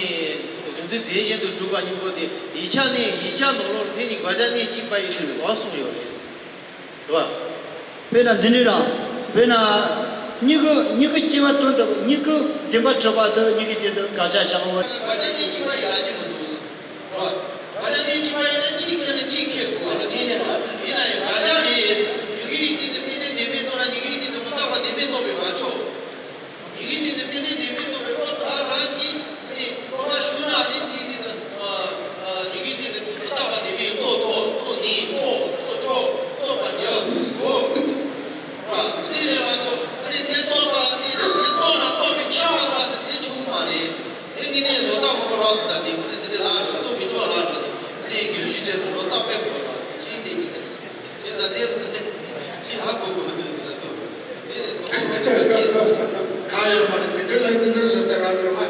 རྫུ་འཕྲུལ་རྫས་གཞན་དུ་གྲུབ་པ་གཉིས་པོ་དེ་ཡིག་ཆ་ནས་ཡིག་ཆ་ནང་ལོགས་ལ་དེ་གཉིས་དགག་བྱ་གནད་གཅིག་པ་ཡིན་ཟེར་ལོག་གསུངས་ཡོད་རེད། རེད་བ། དཔེར་ན་འདི་འདྲ་རང་། དཔེར་ན། མྱུ་གུ་མྱུ་གུ་སྐྱེ་བ་དོན་དམ་མྱུ་གུ་བདེན་པར་གྲུབ་པ་དང་མྱུ་གུ་དེ་དག་དགག་བྱ་བཞག་པ། དགག་བྱ་གནད་གཅིག་པ་ཡིན་ལབ་ཀྱི་མི་འདུག་རེད་བ། དགག་བྱ་གནད་གཅིག་པ་ཡིན་ན་གཅིག་ཁེལ་ན་གཅིག་ཁེལ་དགོས་པ་རེད། དེ་ནས་ཡིན་ན་ཡང་དགག་བྱ་རེད། མྱུ་གུའི་སྟེང་དུ་རྟེན་འབྲེལ་བདེན་མེད་རྟོགས་ན་མྱུ་གུའི་སྟེང་དུ་མི་རྟག་པ་བདེན་མེད་རྟོགས་པས་མ་ཆོག་མྱུ་གུའི་སྟེང་དུ་རྟེན་འབྲེལ་བདེན་མེད་རྟོགས་པའི་བློ་དག་རང་གིས་ཨ་ནི་རྟོགས་པ་ཞུགས་ན་ཨ་ནི་དེའི་སྟེང་དུ་ཨ་མྱུ་གུའི་སྟེང་དུ་མི་རྟག་པ་བདེན་མེད་རྟོགས་ཐུབ་རྟོགས་ནུས་རྟོགས་རྟོགས་ཆོག་རྟོགས་པར་འགྱུར་རོ། ར་དེ་རེད་མ་གཏོགས་ཨ་ནི་དེ་རྟོགས་པ་ལ་བརྟེན་ནས་དེ་རྟོགས་ན་རྟོགས་པའི་ཁྱབ་པ་དག་ཟེར་དེ་ཆོག་གི་མ་རེད། དེ་ངས་ནས་བཟོ་ལྟ་མང་པོ་རག་སོང་། ད་དེ་ཁོ་ནས་དེ་འདྲའི་ལག་འགྲོ་རྟོགས་པའི་ཕྱོགས་ལག་འགྲོ་དེ་ཨ་ནི་རྒྱུན་གྱི་གྲས་སུ་བཟོ་ལྟ་དཔེ་མང་པོ་རག་དེ་ཅིའི་དེ་ཡིན་དེ་དེ་ད་དེ་ཅི་ཧ་གོ་གོ་འདུག་ཟེར་ན་ཐུབ་དེ་གོ་གོ་འདུག་ཟེར་ན་ཐུབ་གང་ཡོད་མ་རེད། དེ་འདྲའི་ལ་དེ་འདྲ་བཟོ་ལྟ་རག་འགྲོ་མ།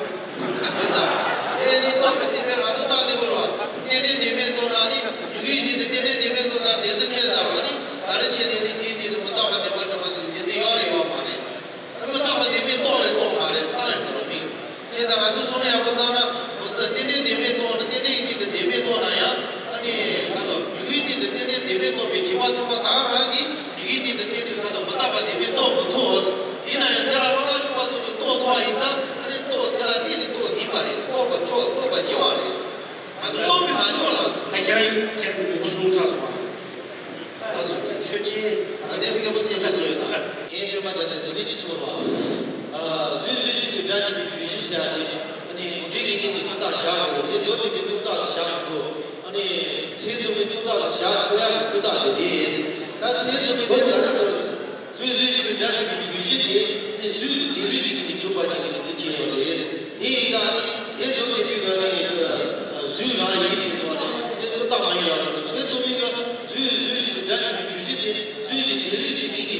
དེ་ནི་རྟོགས་པའི་རྟེན་འབྲེལ་ང་ཚོ་བཏགས་ནས་བོར་བ། རྟེན་འབྲེལ་བདེན་མེད་རྟོགས་ན་ནི་མྱུ་གུའི་སྟེང་དུ་རྟེན་འབྲེལ་བདེན་མེད་རྟོགས་ན་བདེན་རྫུན་ཁས་བླངས་པ་ནི་ག་རེ་བྱས་ནས་ནི་དེའི་སྟེང་དུ་མི་རྟག་པ་བདེན་པར་གྲུབ་པ་དེ་ལ་བདེན་འཛིན་ཡོད་རེད་ཡོད་མ་རེད། མི་རྟག་པ་བདེན་མེད་རྟོགས་རེད་རྟོགས་མ་རེད་བཏང་ཡོད་རེད་མིན། བྱས་ཙང་ང་ཚོས་བསམ་བློ་ཡག་པོ་བཏང་ན་མི་རྟག་རྟེན་འབྲེལ་བདེན་མེད་རྟོགས་ན་རྟེན་འབྲེལ་གྱི་སྟེང་དུ་བདེན་མེད་རྟོགས་ན་ཡང་ཨ་ནི་ང་ཚོ་མྱུ་གུའི་སྟེང་དུ་རྟེན་འབྲེལ་བདེན་མེད་རྟོགས་པའི་བྱིས་པ་ཚང་མ་དག་རང་གིས་མྱུ་གུའི་སྟེང་དུ་རྟེན་འབྲེལ་ང་ཚོ་མི་རྟག་པ་བདེན་མེད་རྟོགས་མི་ཐུབ། ཡིན་ན་ཡང་དེ་ལ་བློ་ཁ་ཤུགས་པ་ཐུབ་ཀྱི་རྟོགས་ཐུབ་པ་ཡིན་ཙང་ཨ་ནི་རྟོགས་དེ་ལ་བརྟེན་ནས་རྟོགས་ནུས་པ་རེད། རྟོགས་པ་ཆོག་རྟོགས་པ་བགྱི་བ་རེད། ང་ཚོ་རྟོགས་པས་མ་ཆོག་ལ། ད་ཁྱེད་རང་ཁྱེད་རང་མགོན་པོ་གསུངས་ཚར་སོང་ང་། ད་སོ་ཆོས་ཅན། ད་དེ་གསལ་པོ་གསལ་པོ་བཟོ་ཡོད་ད། ངའི་སྐྱེས་མ་ད་ད་དེ་འདྲ་ཅིག་ཚོར་བ། རྫུས་རྫུས་ཤིག་ཏུ་སྒྲ་ཞིག་ཏུ་ཆོས་ཤིག་སྒྲ་ཞིག་ཨ་ནི་གྲུབ་འབྲས་ཀྱི་རྐྱེན་དུ་ཀུན་བཏགས་བཞག་དགོས་རེད། དེ་འདོད་དེ་མི་ཀུན་བཏགས་བཞག་མི་ཐུབ། ཨ་ནི་མཚན་རྫོགས་པའི་ཀུན་བཏགས་བཞག་ཐུབ་ཡག་གི་ཀུན་བཏགས་དེ་རེད། ད་མཚན་རྫོགས་པའི་དེ་ག་རེ་འདོད། རྫུས་རྫུས་ཤིག་ཏུ་སྒྲ་ཞིག་ཏུ་ཆོས་ཤིག་དེ་ནི་རྫུས་ཀྱི་ལྡན་མིན་གྱི་རྐྱེན་གྱིས་གྲུབ་པ་ཅིག་ཡིན་ཏེ་ཅི་ཡང་རེད། དེ་ཡིན་ཙང་ནི་དེ་འདོད་དེ་མི་ག་ནི་རྫུས་རང་ཡིན་ཟེར་བ་རེད། དེ་ཀུན་བཏགས་མ་ཡིན་ལ་རེད། མཚན་རྫོགས་པའི་སྒྲ་རྫུས་རྫུས་ཤིག་ཏུ་སྒྲ་ཞིག་ཏུ་ཆོས་ཤིག་དེ་རྫུས་ཀྱི་ལྡན་མིན་གྱི་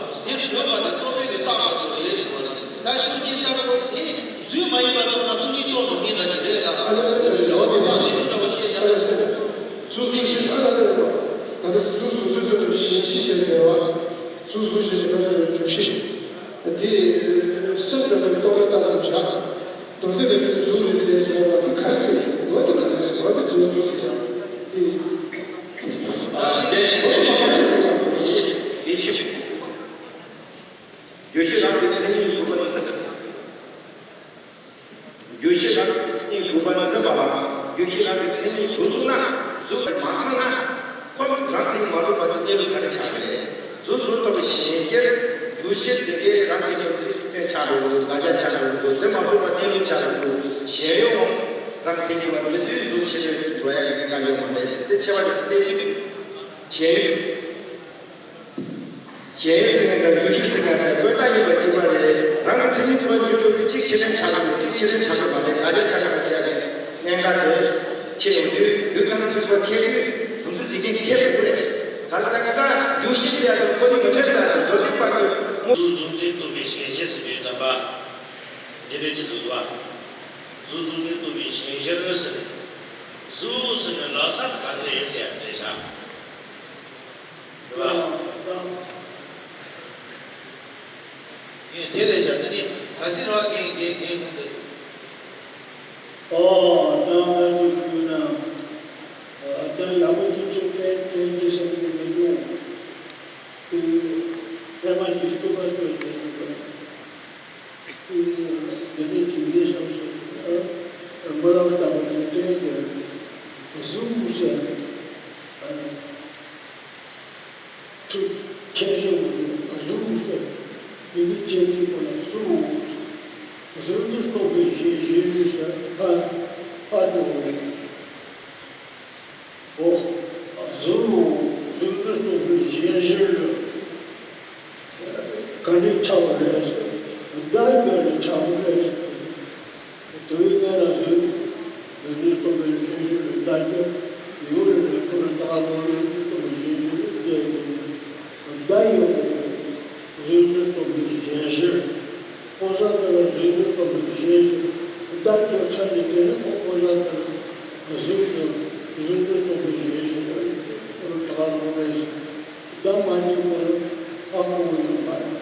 རྐྱེན་གྱིས་མ་གྲུབ་པ། དེ་གྲུབ་པ་དེ་རྟོག་པས་ཀྱིས་བཏགས་པ་ཙམ་རེད་ཟེར་བ་རེད། ད་ཤུགས་ཀྱིས་བསྟན་པ་དེ་རྫུས་མ་ཡིན་པ་རྟོགས་ན་སྟོང་ཉིད་རྟོགས་མི་ཉན་ལ་དེ་རེད་ལ། ཨ་ལེ་ལེ་ལེ་ལེ། འོ་དེ་དག་ལས་ཤིང་འདྲ་བ་ཤེས་བྱ། ཚུལ་ཚུལ་ཤིང་ཨ་ལ་ལེ་ལེ། ད་ལྟ་ཚུལ་ཚུལ་ཚུལ་ཚུལ་ཤིང་ཤིང་ཟེར་བ། ཚུལ་ཚུལ་ཤིང་ལ་ཟེར་བའི་འཇུག་ཤིང་། དེ་སེམས་ཙམ་པའི་རྟོག་པས་བཏགས་ཙམ་བྱ། མདོར་བསྟན་ལས་ཤིང་གཟུགས་རེད་ཟེར་བྱ་བ་འདི་ག་རེ་ཟེར། འོ་དེ་ག་རེ་ཟེར། འོ་དེ་ཚུལ་ཚུལ་ཟེར་བ་དེ། ཨ་ལེ་ལེ་ལེ། རྒྱུ་ཤེས་རང་གི་མཚན་ཉིད་གྲུབ་པར་འཛིན། རྒྱུ་ཤེས་རང་གི་མཚན་ཉིད་གྲུབ་པར་འཛིན་པ་ལ། རྒྱུ་ཤེས་རང་གི་མཚན་ཉིད་གྲུབ་སོང་ན། གཟུགས་ལ་མ་ཚང་ན། ཁོ་རང་མཚན་ཉིད་མ་གྲུབ་པ་དེ་གནས་ལུགས་ག་རེ་ཆགས་པ་རེད། གཟུགས་གཟུགས་ལྟ་བུ་གཞན་དབྱེར། རྒྱུ་ཤེས་དེ་གའི་རང་མཚན་ཉིད་ཀྱི་སྟོན་ཆགས་འགྲོ་གི་འདུག་དགག་བྱ་ཆགས་འགྲོ་གི་འདུག་དེ་མ་གྲུབ་པ་གནས་ལུགས་ཆགས་འགྲོ་གི་འདུག་ཞེན་ཡོད་རང་མཚན་ཉིད་པ་དེ་དུས་གཟུགས་ཆེ་བའི་འགྲོ་ཡ་ཡི་གནས་སྟངས་ཡོད་མ་རེད་ཟེར་ཏེ་ཆེ་བ་ཡང་གནས་ལུགས་ཞེན་ཡོད། རྒྱལ་ཡོངས་ཟེར་མཁན་དང་བསྒྱུར་བཅོས་ཟེར་མཁན་དང་བཀོད་ལྟ་ཡིན་པ་གཅིག་པ་རེད། རང་གི་ཚིག་ཚིག་གཅིག་པ་བསྒྱུར་དགོས་ཀྱི་གཅིག་ཕྱིར་ལེན་བྱ་དགོས་གཅིག་ཕྱིར་ལེན་བྱ་དགོས་པ་རེད། དགག་བྱ་བྱ་དགོས་ཟེར་ཡ་རེད། གནད་འགག་དེ་ཕྱེ་ཡོང་དུས་རྒྱུད་རང་ཚིག་པ་མཁས་དུས་དོན་ཚུལ་འཛིན་མཁན་མཁས་དགོས་རེད། ག་རེ་ཟེར་ན་ཀ་བསྒྱུར་བཅོས་ཟེར་ཡ་དང་ཁོ་ནི་མི་མཐུན་ཟེར་ཡ་དང་མདོར་བསྡུས་པར་དུ་དངོས། གཟུགས་གཟུགས་འཛིན་རྟོག་པའི་ཞེན་གཞིར་ཟེར་དུས་ཙམ་པ། འདི་འདྲ་ཅི་ཟེར་བ། གཟུགས་གཟུགས་འཛིན་རྟོག་པའི་ཞེན་གཞིར་ཟེར། གཟུགས་ཟེར་ནས་ལབ་ས་དེ་ག་རེ་རེད་ཟེར་ཡ་དེ་རེད་ཤག་རེད་པ། ངས་དེ་ལས་བྱ་དེ་ནི་ག་ཚིག་རོགས་རྒན་རྒན་རྒན་ཁོང་དེ། ཨོ་ད་ང་ཚོ་ཞུས་ན། ཨ་ད་ཡག་པོ་ཅིག་ཅིག་དྲན་དྲན་གྱི་བསམ་གྱི་མི་འདུག་དེ་ཨེ་མ་ཅིག་སྟོན་པ་སྟོན་དེ་ནི་དེ་ལ། དེ་དེ་ནི་དེ་ཡིན་བསམ་བསམ་ཨ་སྨོན་ལམ་ལྟ་བུ་ཅིག་དྲན་དེ་གཟུགས་ཟེར། ཨ་ཐུགས་ཁྱེར་ཤོག་གཟུགས་ཟེར། འདི་ནི་སྐྱེ་དེ་ཁོ་ན་གཟུགས། གཟུགས་འདི་རྟོག་པའི་གཞན་གཞན་ནི་ཟེར་ཕ་ཕ་འགྲོ་བའི། ཨོ། གཟུགས། གཟུགས་འདི་རྟོག་པའི་གཞན་གཞན་ལ། ག་འདྲས་ཆགས་པ་རེད་ཟེར། བརྡ་སྦྱོར་ནས་ཆགས་པ་རེད་ཟེར། དེ་བས་ན་ལ་གཟུགས། གཟུགས་འདི་རྟོག་པའི་གཞན་གཞན་ལ་བརྡ་སྦྱོར། ཡོད་རེད་ལ་ཁོ་ན་བཏགས་པ་ལ་གཟུགས་རྟོག་པའི་གཞན་གཞན་ལ་བརྡ་སྦྱོར་ནས་བརྡ་ཡོད་རེད། གཟུགས་འདི་རྟོག་པའི་གཞན་གཞན། ཕོ་གསར་དེ་ལ་གཟུགས་འདི་རྟོག་པའི་གཞན་གཞན། བརྡ་སྦྱོར་ཚར་ནས་དེ་ནས་ཁོ་ཕོ་གསར་དེ་ལ་གཟུགས་དང་གཟུགས་འདི་རྟོག་པའི་གཞན་གཞན་ལ་ཁོ་ལ་བཏགས་པ་རེད་ཟེར། བརྡ་མ་འགྱུར་བ་ལ་ཨ་ཁོ་བོ་ཡོད་པ་རེད།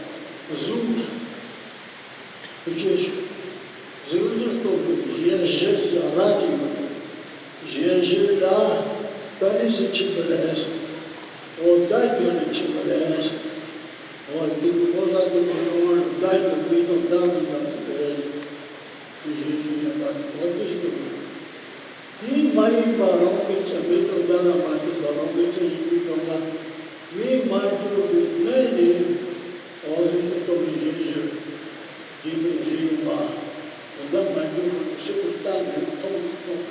གཟུགས་ཟེར། བུ་ཆེ་ཞིག་གཟུགས་འདི་རྟོག་པའི་གཞན་གཞན་ཟེར་ར་དེ་ཡོད་རེད། གཞན་གཞན་ལ་ད་ནི་སུ་ཕྱིན་པ་རེད། འོ་བརྡ་སྦྱོར་ནས་ཕྱིན་པ་རེད། འོ་དེ་ཕོ་གསར་དེ་གི་བློ་ངོར་བརྡ་སྦྱོར་མི་འདུག་བརྡ་མི་འདུག་རེད། དེ་གཞན་གཞན་ཡང་བརྡ་འོ་དེ་ཞིག་ཡོད་རེད། དེ་མ་ཡིན་པ་རང་གི་ཚེ་མི་འདུག་བརྡ་ལ་མ་འདུག་པ་རང་གི་ཚེ་ཡིན་པའི་གྲོང་ཁ་མི་མ་གྱུར་པའི་གནས་ནས། འོ་གཟུགས་འདི་རྟོག་པའི་གཞན་གཞན། གཞན་གཞན་ཡིན་པ། དོན་དམ་མ་འགྱུར་བ་ནི་ཕྱི་དུ་བལྟས་ནས་མཐོང་མཐོང་།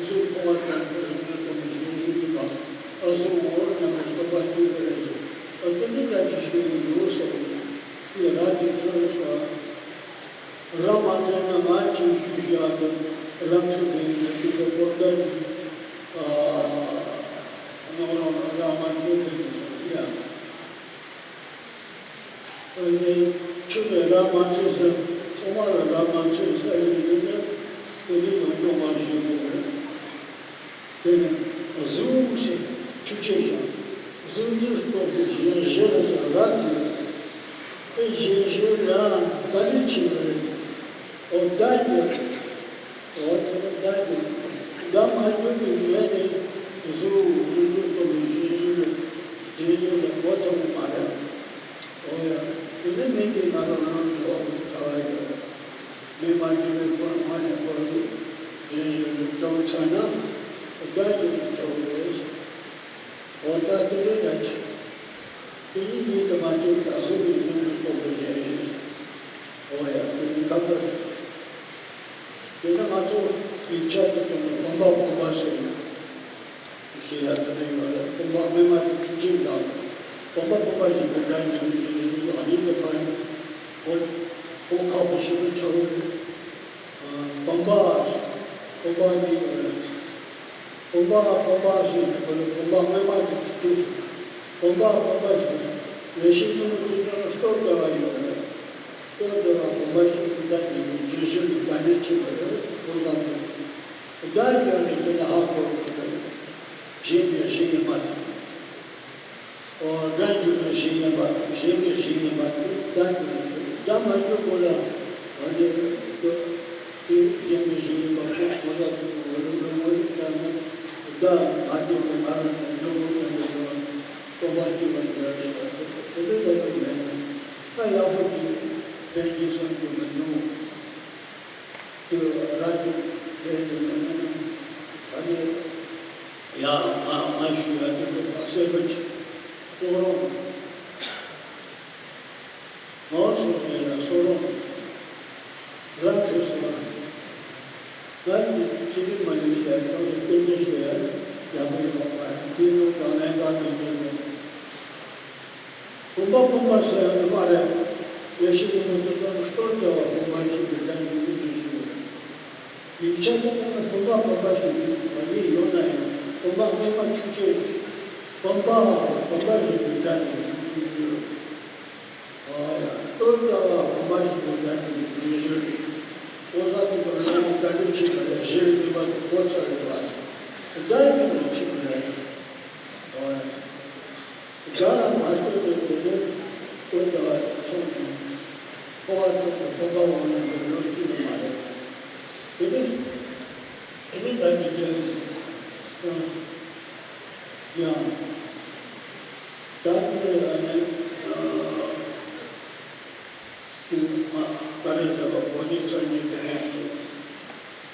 གཟུགས་མཐོང་བ་ཙམ་གྱིས་གཟུགས་འདི་རྟོག་པའི་གཞན་གཞན་ཡིན་པ། ཨ་གཟུགས་འོང་སྙམ་པའི་རྟོག་པ་སྐྱེ་གི་རེད་ཟེར། ཨ་དེ་འདྲ་ལ་ཅི་ཞིག་ཡོད་ཟེར་ནས་དེ་ར་དེ་ཚོར་སོ། ར་མ་ཚོར་ན་ང་ཅིག་ཞུ་ཞུ་ཨ་དེ་ར་ཚོར་གི་ཡིན་ན་དེ་གི་པོ་ཏ་ནི་ཨ་ནོར་རོང་ར་མ་ཚོར་གི་ཡིན་ཟེར་ཡ། ཨ་ནི་ཆུ་ནས་ར་མ་ཚོར་ཟེར། ཐོག་མ་ལ་ར་མ་ཚོར་ཟེར་ཡོད་དུས་ནི་དེ་ནི་ཡོང་མྱོང་མ་ཞིག་ཡོད་དགོས་རེད། དེ་ནས་གཟུགས་ཞེས་ཆུ་ཆེ་ཞིང་གཟུགས་འདི་རྟོག་པའི་གཞན་གཞན་ཟེར་ར་དེ་ཡོད་རེད། དེ་གཞན་གཞན་ལ་བརྡ་ནི་ཕྱིན་པ་རེད། འོ་བརྡ་ཡོད་རེད། འོ་དེ་ནི་བརྡ་ཡོད་རེད། བརྡ་མ་ཡོད་པའི་ངས་ནི་གཟུགས་གཟུགས་འདི་རྟོག་པའི་གཞན་གཞན་ལ་གཞན་གཞན་ལ་གོ་ཐུབ་ཀྱི་མ་རེད། འོ་ཡ། དེ་ནི་མིག་གིས་ང་རང་རང་གི་འོག་ཏུ་ག་བ་ཡོད་རེད། མི་མ་གྱུར་པའི་སྒོ་ནས་སྒོ་རུ་དེ་བཞིན་དུ་བྱུང་ཚར་ན་བརྡ་གྱུར་ནས་ཐོབ་རེད། འོ་ད་དེ་ནི་ལས་ཀྱི་དེ་ཉིད་ཉིད་དུ་མ་གྱུར་པ་གཟུགས་ཀྱི་ཡུལ་དུ་རྟོགས་པའི་གཞན་གཞན། འོ་ཡ་དེ་ནི་ཁ་ཁ་ཞིག་དེ་ནི་ང་ཚོ་ཡིག་ཆ་དུ་བཏོན་ནས་བུམ་པ་བུམ་པ་ཟེར་ཡོད། ཞེས་ཡང་དེ་འདྲ་ཡོད་རེད། བུམ་པ་སྨིན་མ་དེ་ཆུ་ཆེན་དང་། བུམ་པ་བུམ་པ་ཞིག་གི་སྒྲ་ཉི་མའི་ཞིང་ཞིག་ཨ་ནི་དེ་ཕར། འོ། འོ་ཁ་བོ་ཞིག་ཏུ་ཆགས་ཡོད་རེད། བུམ་པ། བུམ་པ་ནི་ཡོད་རེད། བུམ་པ་བུམ་པ་ཞེས་ནི་གོ་ལ་བུམ་པ་སྨིན་མ་དེ་ཆུ་ཆེན་ཞིག་བུམ་པ་བུམ་པ་ཞིག་ལས་ཤིང་ཉིན་མོ་དེ་ཚོ་ལ་སྟོད་འདྲ་བ་ཡོད་རེད། སྟོད་འདྲ་བ་བུམ་པ་ཞིག་ཏུ་སྒྲ་ཉི་མའི་ཞིང་ཞིག་ལ་སྒྲ་འདྲེ་ཆེན་པོ་རེད་བུམ་པ་དེ། བརྡ་སྦྱར་ནས་དེ་ལ་ཧ་གོ་དགོས་རེད། གཞན་པའི་གཞན་ཡིན་པ་དང་། འོ་སྒྲ་འཇུག་པའི་གཞན་ཡིན་པ་དང་གཞན་པའི་གཞན་ཡིན་པ་དེ་བརྡ་འཇུག་ནས་བརྡ་མ་འཇུག་གོང་ལ་འོ་ནི་དེ་གཞན་པའི་གཞན་ཡིན་པ་ཁོ་ཁོ་ལ་དེ་ངོ་ལ་ངོ་ཡིན་ཙང་ནི་བརྡ་མ་འཇུག་པའི་ང་རང་ནི་འཇུག་དགོས་ཀྱང་མི་འགྲོ་བ་སྟོང་པ་སྐྱེ་བར་འགྱུར་ཞེས་པ་དེ་དེ་འདྲ་ལས་ཀྱི་མེད་ན་ད་ཡག་པོ་ཅིག་ལྡན་གྱི་བསམ་རྒྱུ་མི་འདུག་དེ་ར་ཅིག་ལས་ནས་ཡོད་ན་ནི་ད་ནི་ཡ་ང་ང་ཞུ་ཡ་དེ་ཚོ་ད་གསལ་པོ་ཅིག་གསུང་རོགས་གནང་། ངོ་སོ་ཡིན་ན་གསུང་རོགས་གནང་། ར་ཁྱོད་སོང་ང་། ང་ཡིས་ཅི་རིགས་མ་ལུས་བཤད་ཡ་ཁྱོད་ལ་སྐད་ཆ་བཤད་ཡ་ཡག་པོ་ཡོད་པ་རེད། དེ་ནོ་དང་ལན་ཁག་དེ་འདྲ་ནོ། ཁོ་ བུམ་པ་བུམ་པ་ཟེར་ཡ་ཡོད་མ་རེད། ཡེ་ཤེས་སྙིང་པོ་དེ་ཚོ་ནི་སྟོར་བདེ་བ་བུམ་པ་ཞིག་གི་སྒྲ་ཉིད་ཀྱི་རྗེས་སུ་ཡོད། ཡིག་ཆ་དེ་ཚོ་ནི་བུམ་པ་བུམ་པ་ཞིག་གི་ང་གཉིས་ཡོད་ན་ཡང་བུམ་པ་སྔོན་མ་ཆུ་ཆེན་བུམ་པ་བུམ་པ་ཞིག་གི་སྒྲ་ཉིད་ཀྱི་རྗེས་སུ་ཡོད། ཨ་ཡ། སྟོར་བདེ་བ་བུམ་པ་ཞིག་གི་སྒྲ་ཉིད་ཀྱི་རྗེས་སུ་ཡོད། ཨོ་ད་དེ་ག་ལོ་ངོ་ག་འདྲ་ཆེ་ག་རེ་ཞེས་ཡིན་པ་དེ་གོ་ཚར་ཡོད་པ། སྒྲ་ཉིད་ཀྱི་ཆེ་ག་རེ། ཨ་ཡ། དགྲ་ལ་མ་ལྟོས་པའི་དེ་ནི་ཀུན་ཏུ་ཐོག་ནས་འཕོ་བ་ཐོག་ཏུ་སྤོབས་པ་འོང་ནས་པའི་ལོ་རྒྱུས་ནི་མ་རེད། དེ་ནི་དེ་ནི་ད་ཀྱི་ཀྱང་ཡང་ཡང་ད་ཀྱི་ཨ་ནི་ཀྱི་མ་ག་རེ་ཟེར་བ་གོ་ནི་ཚར་ནི་དེ་ནི་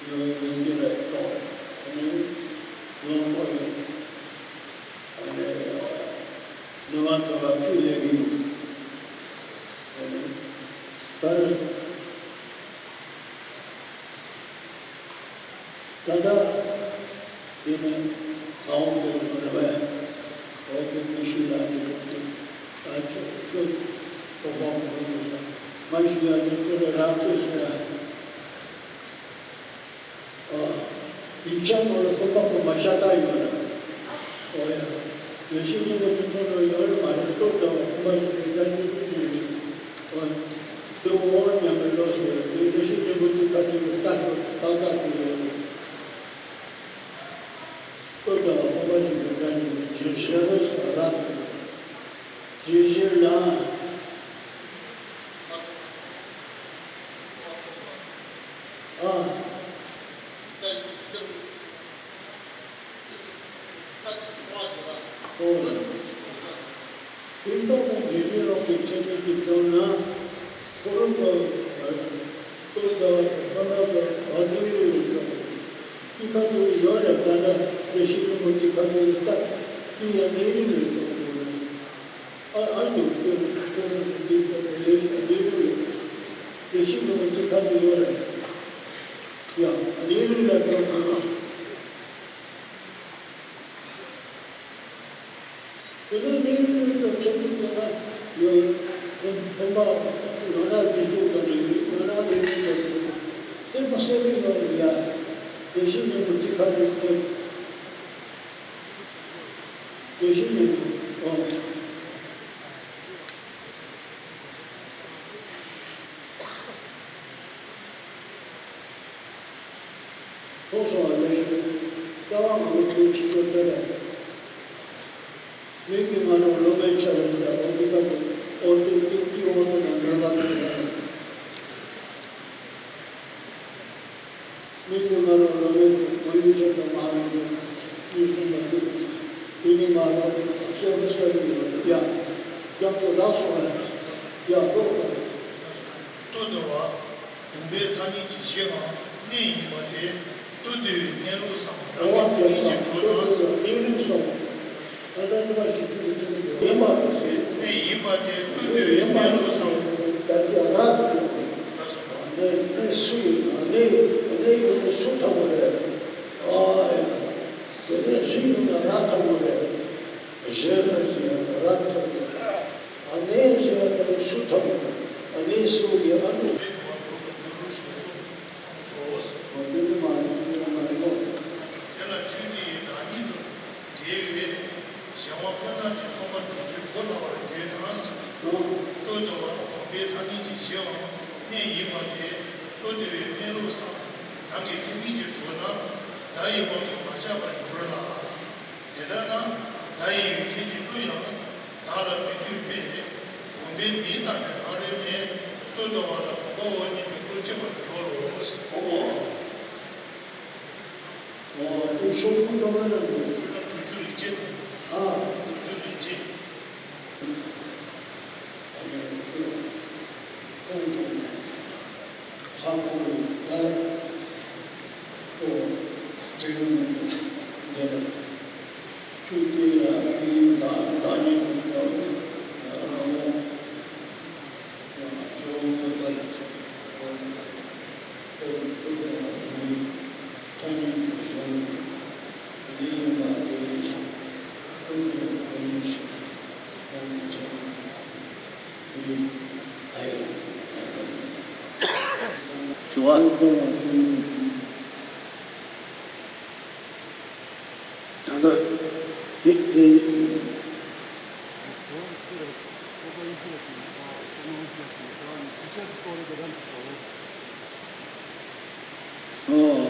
ཡོང་ཡོང་གི་རེད་ཐོག་ཨ་ནི་ལོང་ཐོག་ཡོད། ཨ་ནི་ནུ་མ་ཚོ་ལ་ཕུད་ལས་ཀྱི་ཡོད། ཨ་ནི་ད་རེས་ད་ལྟ་དེ་ནི་མ་འོངས་པའི་ལོ་རེ་བས་འོག་གི་མི་ཤི་ལ་ནི་ད་ཁྱོད་ཁྱོད་ཁོ་པ་མོ་ཡོད་ས་མ་ཤི་ཡ་ནི་ཁྱོད་ལ་རག་ཁྱོད་སོ་ཡ། ཨ། ཡིག་ཆ་ནང་ལ་བུམ་པ་བུམ་པ་ཤ་སྟག་ཡོད་རེད། ཨོ་ཡ། ཡེ་ཤེས་སྙིང་པོ་དེ་ཚོ་ནང་ཡོད་རེད་མ་རེད། སྟོབས་དང་བུམ་པ་ཞིག་གི་སྒྲ་སྙན་ཅན་ཅིག་རེད། ཨོ། དེ་འོ་སྙམ་པའི་བློ་ཞིག་ཡོད་རེད། ཡེ་ཤེས་སྙིང་པོ་དེ་ཁ་ཐུག་གི་རྟ་ཞོག་ཏག་ཏག་ཅིག་ཡོད་རེད། སྟོབས་དང་བུམ་པ་ཞིག་གི་སྒྲ་སྙན་ཅན་ཞེས་རོལ་ས་ར། དེ་བཞིན་ལ། ཨ། ཨོ། དེ་ལྟར་ན་དེ་བཞིན་ལོག་པའི་ཚད་མིན་གྱི་སྟོང་ན། ཁོ་རང་གི་སྟོབས་དང་ཁོ་ན་གི་བ་དུ་ཡོད་ཀྱང་། དེ་ཁ་ཐུག་ཡོད་རེད་ད་ལྟ་དེ་བཞིན་ཉིན་མོ་དེ་ཁ་ཐུག་ལྟ་དེ་ཡང་གནས་ཡུལ་ཡོད་ཀྱང་ཁོ་རང་། ཨ་ཨ་ནི་ཁྱོད་ཁྱོད་རང་གི་འདི་ལྟ་བུ་ལས་ཀྱང་འདི་ལུགས་ལས་དེ་ཤིན་ཏུ་མི་འདི་ཁ་ཏུ་ཡོད་རེད། ཡང་འདི་ལུགས་ལ་ཁྱོད་ཁོ་ན་དེ་ནི་འདི་ལུགས་ལ་ཁྱོད་ཁྱོད་ཀྱི་ཁོ་ན་ཡོད། ཁོ་ཁོ་མ་ཡོད་ན་འདི་ལུགས་ལ་འདི་ཡོད་ན་འདི་ལུགས་ལ་འདི་ཡོད། དེ་མ་སེམས་ཡོད་རེད་ཡ། དེ་ཤིན་ཏུ་མི་འདི་ཁ་ཏུ་ཡོད། དེ་བཞིན་ཉིད་དུ་འོང་། ཐོག་སོང་བ་ལས་ཀྱི་ལྟ་བ་ངོ་མའི་དོན་ཕྱི་ཕྱོགས་ལྟ་བ། མིག་གི་ངང་ལ་ལོ་མའི་ཆ་ལ་ཡ་འོ་དེ་ལྟ་བུ་འོ་དེ་དེ་དེ་འོ་དེ་དང་འདྲ་བ་དེ་ཡང་། མིག་གི་ང་རང་ལོ་ལེགས་མ་ཡིན་ཆེད་དུ་མ་ཡིན་དུ་དུས་གསུམ་ལ་འདུག་དེ་ནི་ང་རང་ཤེས་པ་ཤེས་པ་ཡོད་ཡ། རྒྱབ་ཏུ་རག་སོང་བས་ཡ་ལོག་ཏུ། ལྟོ་འདོ་བ། བུམ་པའི་ཐ་སྙད་ཀྱི་གཞིའང་གནས་ཡིན་པ་དེ་ལྟོ་འདོ་བའི་གནས་ལུགས་སམ་རང་གི་སེམས་ཉིད་ཀྱི་གྲོགས་དང་། གནས་ལུགས་སོ། ད་ལྟ་ནི་མ་ཞིག་ཐུག་གི་ཐུག་གི་ཡིན་པ་དེ་ཟེར། གནས་ཡིན་པ་དེ་ལྟོ་འདོ་བའི་གནས་ལུགས་སམ། ད་ཀྱི་རག་ཏུ་ཡོད། གནས་གནས་སུ་ཡིན་ན་གནས་གནས་ཡོད་ནས་སུ་ཐོབ་པ་རེད། ཨ་ཡ། དེ་ནས་གཞི་ཡོད་ན་རག་ཐོབ་པ་རེད། གཞི་རག་ཟེར་ཡང་རག་ཐོབ་པ་རེད། ཨ་ནེ་ཟེར་ཡང་དེ་ནས་སུ་ཐོབ་པ་རེད། ཨ་ནེ་སུ་ཡིན་ཨ་ནུ། གསུངས་སོ། འོ་དེ་ནི་མ་རེད་དེ་ནི་མ་རེད་ལོ། དེ་ལ་ཆོས་དེ་ཡི་བདག་ཉིད་དུ་འགལ་བས། གཞན་དབང་ཀུན་བཏགས་ཀྱི་སྟོང་པ་སྒྲུབ་ཚུལ་གོ་སླ་བར་བརྗོད་ན། ལྟོ་འདོ་བ་བུམ་པའི་ཐ་སྙད་ཀྱི་གཞིའང་གནས་ཡིན་པ་དེ་ལྟོ་འདོ་བའི་གནས་ལུགས་སམ་རང་གི་སེམས་ཉིད་ཀྱི་གྲོགས་ན་བརྡ་ཡི་དབང་གིས་མ་ཁྱབ་པར་འགྱུར་ལ། དེ་ལྟར་ན་བརྡ་ཡི་ཡུལ་ཅན་གྱི་གླུ་ཡང་བདག་ལ་མི་ལྟོས་པས། བུམ་པའི་མིང་བཏགས་པའི་ཨ་རོལ་ནས་ལྟོ་འདོ་བ་ལ་བུམ་པའོ་སྙམ་པའི་བློ་སྐྱེ་བར་འགྱུར་རོ། ཨོ། ཨོ། དེ་ཤོག་གུ་ཀ་མ་ར་ནས། ཤོག་གུ་དྲུག་ཅུ་རེ་གཅིག་དང་། ཨ། དྲུག་ཅུ་རེ་གཅིག་ཨ་ནི་ཁོང་ཁྱོད་ནས་ཧ་གོ་ཡོད་ད། ཨོ། འབྲི་གི་མི་འདུག་འདི་ལ། ཆུ་དེ་ལ་དེའི་བདག་བདག་ཉིད་དུ་ལྟ་བུ་རང་ངོ་། ཡང་ན་གཞི་དབང་ཀུན་བཏགས་ཀྱི་ཆོས་ཀྱི་སྒོ་ནས་ལྟོ་འདོ་བ་དེ་ནི་ཐ་སྙད་དུ་བཞག་ནས་འདི་ཡིན་པ་དེ་ཡིན་ཞིང་གསུམ་དུ་འདོད་ཡིན་ཞིང་ཁོང་གི་ཆ་ནས། འདི་འདི། ཨོ།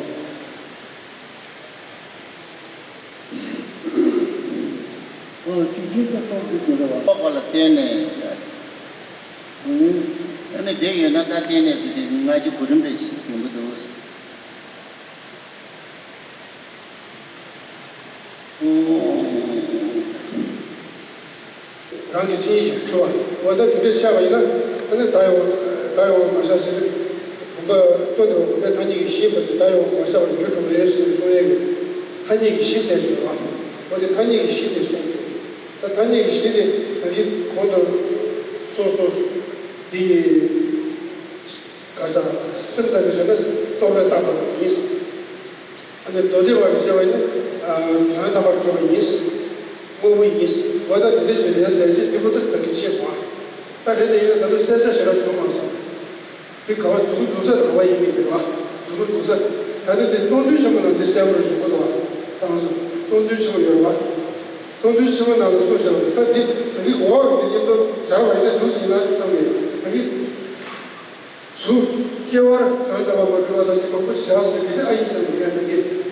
ཨོ། ཅིག་ཅིག་ཏུ་གཏོང་དགོས་ཀྱི་རེད་བ། ལྐོག་པ་ལ་བརྟེན་ནས་ཟེར། ཨ་ནི་དེ་ཡོད་ན་ད་བརྟེན་ནས་ཟེར་དེ་ང་ཚོ་གོ་རིམ་རེ་ཞིག་ཡོང་གི་འདུག། རང་གི་མཚན་ཉིད་ཀྱིས་གྲུབ་པ། འོ་ད་དེ་འདྲ་ཆགས་པ་ཡིན་ན་ཨ་ནི་བདག་ཡོད་བདག་ཡོད་པར་མ་བཞག་ཟེར་དུས། བུམ་པ་ལྟོ་དང་བུམ་པའི་ཐ་སྙད་ཀྱི་གཞི་བར་དུ་བདག་ཡོད་པར་མ་བཞག་པར་འགྱུར་འགྲོ་གི་རེད་ཟེར་གསུང་ཡས་ཀྱི་ཐ་སྙད་ཀྱི་གཞི་ཟེར་གྱི་ཡོད་པ། འོ་དེ་ཐ་སྙད་ཀྱི་གཞི་དེ་གསུངས། ད་ཐ་སྙད་ཀྱི་གཞི་དེ་ད་གིན་གོང་དུ་གསུངས་སོང་། འདི་ག་ས་སེམས་ཙམ་གྱིས་བྱས་ན་རྟོག་པས་བཏགས་པ་ཙམ་ཡིན། ཨ་ནི་མདོ་སྡེ་པ་གིས་བྱས་པ་ཡིན་ན་དོན་དམ་པར་གྲུབ་པ་ཡིན། དངོས་པོ་ཡིན། འོ་ད་དེ་འདྲ་ཞིག་རེད་ཟེར་ཅིག་དེ་ཁོ་ཐག་ད་གིན་ཤེས་སོང་ཨ། ད་རེད་དེ་ཡིན་ན་ད་དུང་གསལ་ཆ་ཞེ་དྲག་བྱུང་མ་སོང་། དེ་ག་བ་མཛུབ་གུ་འཛུགས་ས་དེ་ག་བ་ཡིན་མིན་དེ་བ། མཛུབ་གུ་འཛུགས་ས་དེ། ད་ནི་དེ་སྟོང་ཐུན་ཆེན་པོ་ནང་འདི་གསལ་པོར་བཞུགས་པ་དང་། ད་ང་ཚོ་སྟོང་ཐུན་ཆེན་པོ་ཡོད་རེད་བ། སྟོང་ཐུན་ཆེན་པོ་ནང་ལ་གསུངས་བཞག་པ་དེ་ད་འདི་ད་གིན་འོག་གི་དེ་མཉམ་དུ་སྦྱར་བ་ཡིན་ན་འདུག་ཟིན་ན་བསམ་གི་ད་གིན། གཟུགས་སྐྱེ་བར་དོན་དམ་པར་མ་གྲུབ་པ་དང་གཅིག་པ་ཁོ་བཞག་ཟིན་དེ་ད་ཨ་ཡིན་བསམ་གི་ཡ་ད་གིན།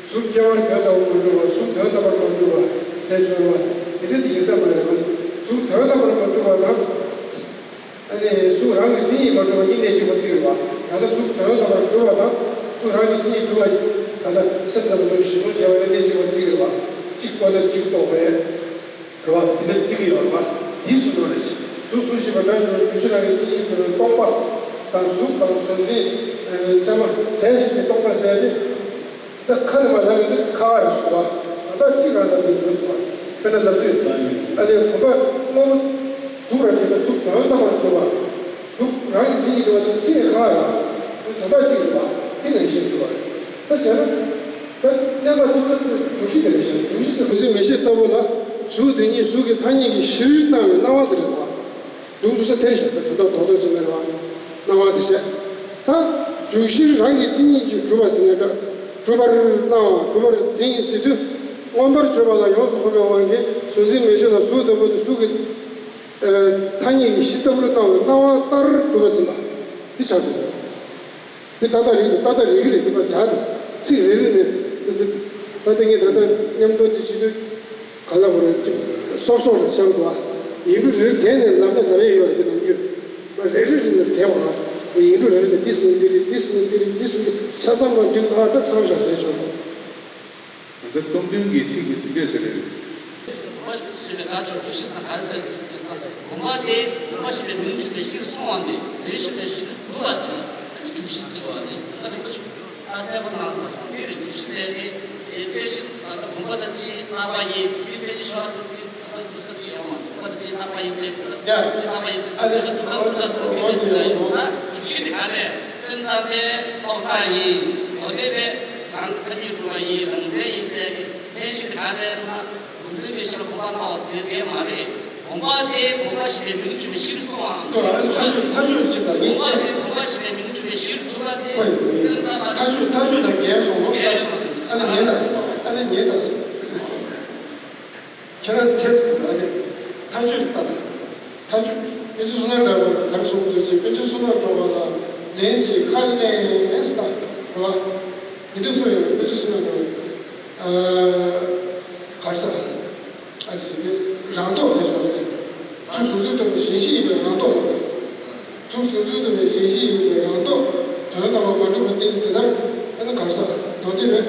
གཟུགས་སྐྱེ་བར་དོན་དམ་པར་མ་གྲུབ་པ་གཟུགས་དོན་དམ་པར་མ་གྲུབ་པ་ཟེར་བྱུང་བ་དེ་འདྲ་དེ་ཡིན་ས་མ་རེད་བ། གཟུགས་དོན་དམ་པར་མ་གྲུབ་པ་དང་། ཨ་ནི་གཟུགས་རང་གི་མཚན་ཉིད་མ་གྲུབ་པ་གཉིས་གནད་གཅིག་པ་བརྩི་གི་རེད་བ། ཡང་ན་གཟུགས་དོན་དམ་པར་གྲུབ་པ་དང་གཟུགས་རང་གི་མཚན་ཉིད་གྲུབ་པ་ཡང་ན་སེམས་ཙམ་དུ་གཞི་བཟུང་བྱས་པ་ནི་གནད་གཅིག་པ་བརྩི་གི་རེད་བ། གཅིག་པ་ན་གཅིག་རྟོགས་པས། རེད་བ། དེ་འདྲ་བརྩི་གི་ཡོད་རེད་བ། དེའི་གཟུགས་དོན་རེད། གཟུགས་གཟུགས་ཞེས་པ་སྒྲ་ཞེས་པ་རྒྱུ་གཞི་རང་གི་མཚན་ཉིད་གྲུབ་པའི་སྟོང་པ་དང་གཟུགས་དང་གཟུགས་འཛིན་ཚད་མ་རྫས་གཞན་གྱི་སྟོང་པ་ཟེར་ཏེ། ད་ཁ་ནས་མ་ལབ་ཡོད་ན་ཁ་བ་རེད་ཟེར་བ། ད་ལྟ་ཚིག་རང་ལ་འདི་ཡོད་ཟེར་བ། དཔེར་ན་ལབ་དུས། ཨ་ནི་བུམ་པ་དངོས་པོ་གཟུགས་རང་གི་གཟུགས་དོན་དམ་པར་གྲུབ་པ། གཟུགས་རང་གི་མཚན་ཉིད་གྲུབ་པ་དེ་ཚིག་ནས་ཁ་བ་རེད། དོན་དམ་གཅིག་རེད་བ། དེ་ནས་ཤེས་ཟེར་བ་རེད། ད་བྱས་ན། ད་རྣམ་པ་ཐུག་ཚུལ་དེ་འཇུག་གཞི་དེ་རེད་ཤག་འཇུག་གཞི་ཟེར་བ། ཚིག་མེད་ཤེས་ལྟ་བུ་ལ། གཟུགས་དེ་ཉིད་གཟུགས་ཀྱི་ཐ་སྙད་ཀྱི་གཞིར་སྣང་བའི་སྣང་བ་དེ་རེད་བ། འཇུག་འཇུག་ས་དེར་བཞག་པའི་དོན་དག་རྡོག་རྡོག་ཅིག་མེད་རེད་བ། སྣང་བ་དེ་བྱས། ད། འཇུག་གཞིར་རང་གི་མཚན་ཉིད་ཀྱིས་གྲུབ་པ་ཟེར་ནས་འདྲ། གྲུབ་པར་སྣང་བ་གྲུབ་པར་འཛིན་ཟེར་དུས། མངོན་པར་བརྗོད་པ་ལ་ཡོངས་སུ་གོམས་པའི་དབང་གིས་གཟུགས་འཛིན་མེད་ཤེས་ལ་གཟུགས་ལྟ་བུ་དེ་གཟུགས་ཀྱི། ཐ་སྙད་ཀྱི་གཞི་ལྟ་བུར་སྣང་བའི་སྣང་བ་ལྟར་གྲུབ་པར་འཛིན་པ། འདི་ཆགས་འགྲོ། འདི་ཏག་ཏག་རིག་འདུག་ཏག་ཏག་རིག་གི་རེད། འདི་པར་སྦྱར་འདུག་ཚིག་རེ་རེ་ནས་འདི་འདི་ད་ལྟ་ངས་ད་ལྟ་མཉམ་དུ་འདི་བྱེད་དུས་ག་ལ་བོ་རེད་ཅིག་སོབ་སོབ་རེ་ཆགས་འདུག་ཨ། ཡིག་འབྲུ་རེ་རེ་བསྡད་ནས་ལབ་ནས་ལབ་ཡས་ཡོད་རེད། འདི་ནམ་རྒྱུན་མ་རེ་རེ་རེ་ནས་བསྡད་པ་ར། ཡིག་འབྲུ་རེ་རེ་ནས་འདི་ཟིན་འདི་རེད། འདི་ཟིན་འདི་རེད། འདི་ཟིན་ཆ་ཚང་མ་འདི་ཨ་ད་ཚང་བཞག་ཟེར་བྱུང་། ད་ལྟ་སྟོང་ཐུན་གྱི་ཚིག་དེ་དེ་འདྲས་ཟེར་རེད། བུམ་པ་ཞེས་པའི་སྒྲ་ཆོས་འཇུག་གཞི་ཟེར་ག་རེ་ཟེར་ཟེར་ཟེར་ཙང་། བུམ་པ་དེ་བུམ་པ་ཞེས་པའི་མིང་བརྗོད་པའི་གཞིར་སོང་བ་དེ། མིང་བརྗོད་པའི་གཞིར་གྱུར་པ་དེ་ཨ་ནི་འཇུག་གཞི་ཟེར་བ་རེད་ཟེར། ད་རིན་པོ་ཆེ་ད་གསལ་པོ་གནང་ས་སོང་། དེ་རེད། འཇུག་གཞི་ཟེར་དེ་ཚད་གཞི་ད་ལྟ་བུམ་པ་དང་གཅིག་རྟག་པ་ཡིན། དེ་ཚད་གཞི་ཤོར་སོང་དེ་ད་ལྟ་འཇུག་ས་དེ་ཡོང་བ། བུམ་པ་དང་གཅིག་རྟག་པ་ཡིན་ཟེར། བུམ་པ་དང་གཅིག་རྟག་པ་ཡིན་ཟེར། ཨ་ནི་འཇུག་གཞི་དེ་ག་རེ་ཟེར་ན། འཇུག་གཞི་དེ་ག་རེ། སེམས་ཙམ་པའི་རྟོག་བཏགས་ཡིན། མདོ་སྡེ་པས་རང་གི་མཚན་ཉིད་གྲུབ་པ་ཡིན། རང་མཚན་ཡིན་ཟེར་གི། མཚན་གཞི་དེ་ག་རེ་ཟེར་ན། བུམ་འཛིན་མེད་ཤེས་ལ་བུམ་པ་སྣང་བ་ཟེར་དེ་མ་རེད། བུམ་པ་དེ་བུམ་པ་ཞེས་པའི་མིང་བརྗོད་པའི་གཞིར་སོང་བའམ། ཁྱོད་རང་ཨ་ནི་མཐའ་དཔྱོད་མཐའ་དཔྱོད་ཅིག་དང་ངེས་བུམ་པ་ཅན་དེ་བུམ་པ་ཞེས་པའི་མིང་བརྗོད་པའི་གཞིར་གྱུར་པ་དེ། ཁོ་ཡིན་མཐའ་དཔྱོད་མཐའ་དཔྱོད་དང་འགལ་སོང་ངོ་། ཨ་ནི་ངེས་དང་ཨ་ནི་ངེས་དང་། ཁྱེད་རང་ཐེབས་ཟིན་པ་དེ་མཐའ་དཔྱོད་ལྟ་དང་། མཐའ་དཔྱོད་པཎ་ཆེན་བསོད་ནམས་གྲགས་པས་ག་རེ་གསུངས་འདུག་ཅེས། པཎ་ཆེན་བསོད་ནམས་གྲགས་པ་ལ་ལན་ཞིག་ཁ་ལན་ཟེར་ད་རེད་བ། འདི་འདྲ་གསུངས་ཡོད། པཎ་ཆེན་བསོད་ནམས་གྲགས་པས་ག་རེ་ཟེར། ཨ་ཙི་དེ་རང་ལྡོག་ཟེར་ཞོར་དེ། ཚུར་གཟུགས་ཚོད་ཐུབ་པའི་གཞན་གཞི་ཡིན་པའི་རང་ལྡོག་ལ་ད། ཚུར་གཟུགས་ཚོད་ཐུབ་པའི་གཞན་གཞི་ཡིན་པའི་རང་ལྡོག་དོན་དམ་པར་མ་གྲུབ་པ་རྟེན་གཞི་དེ་ལྟར་ཨ་ནི་ག་རེ་ཟེར། མདོ་སྡེ་པས་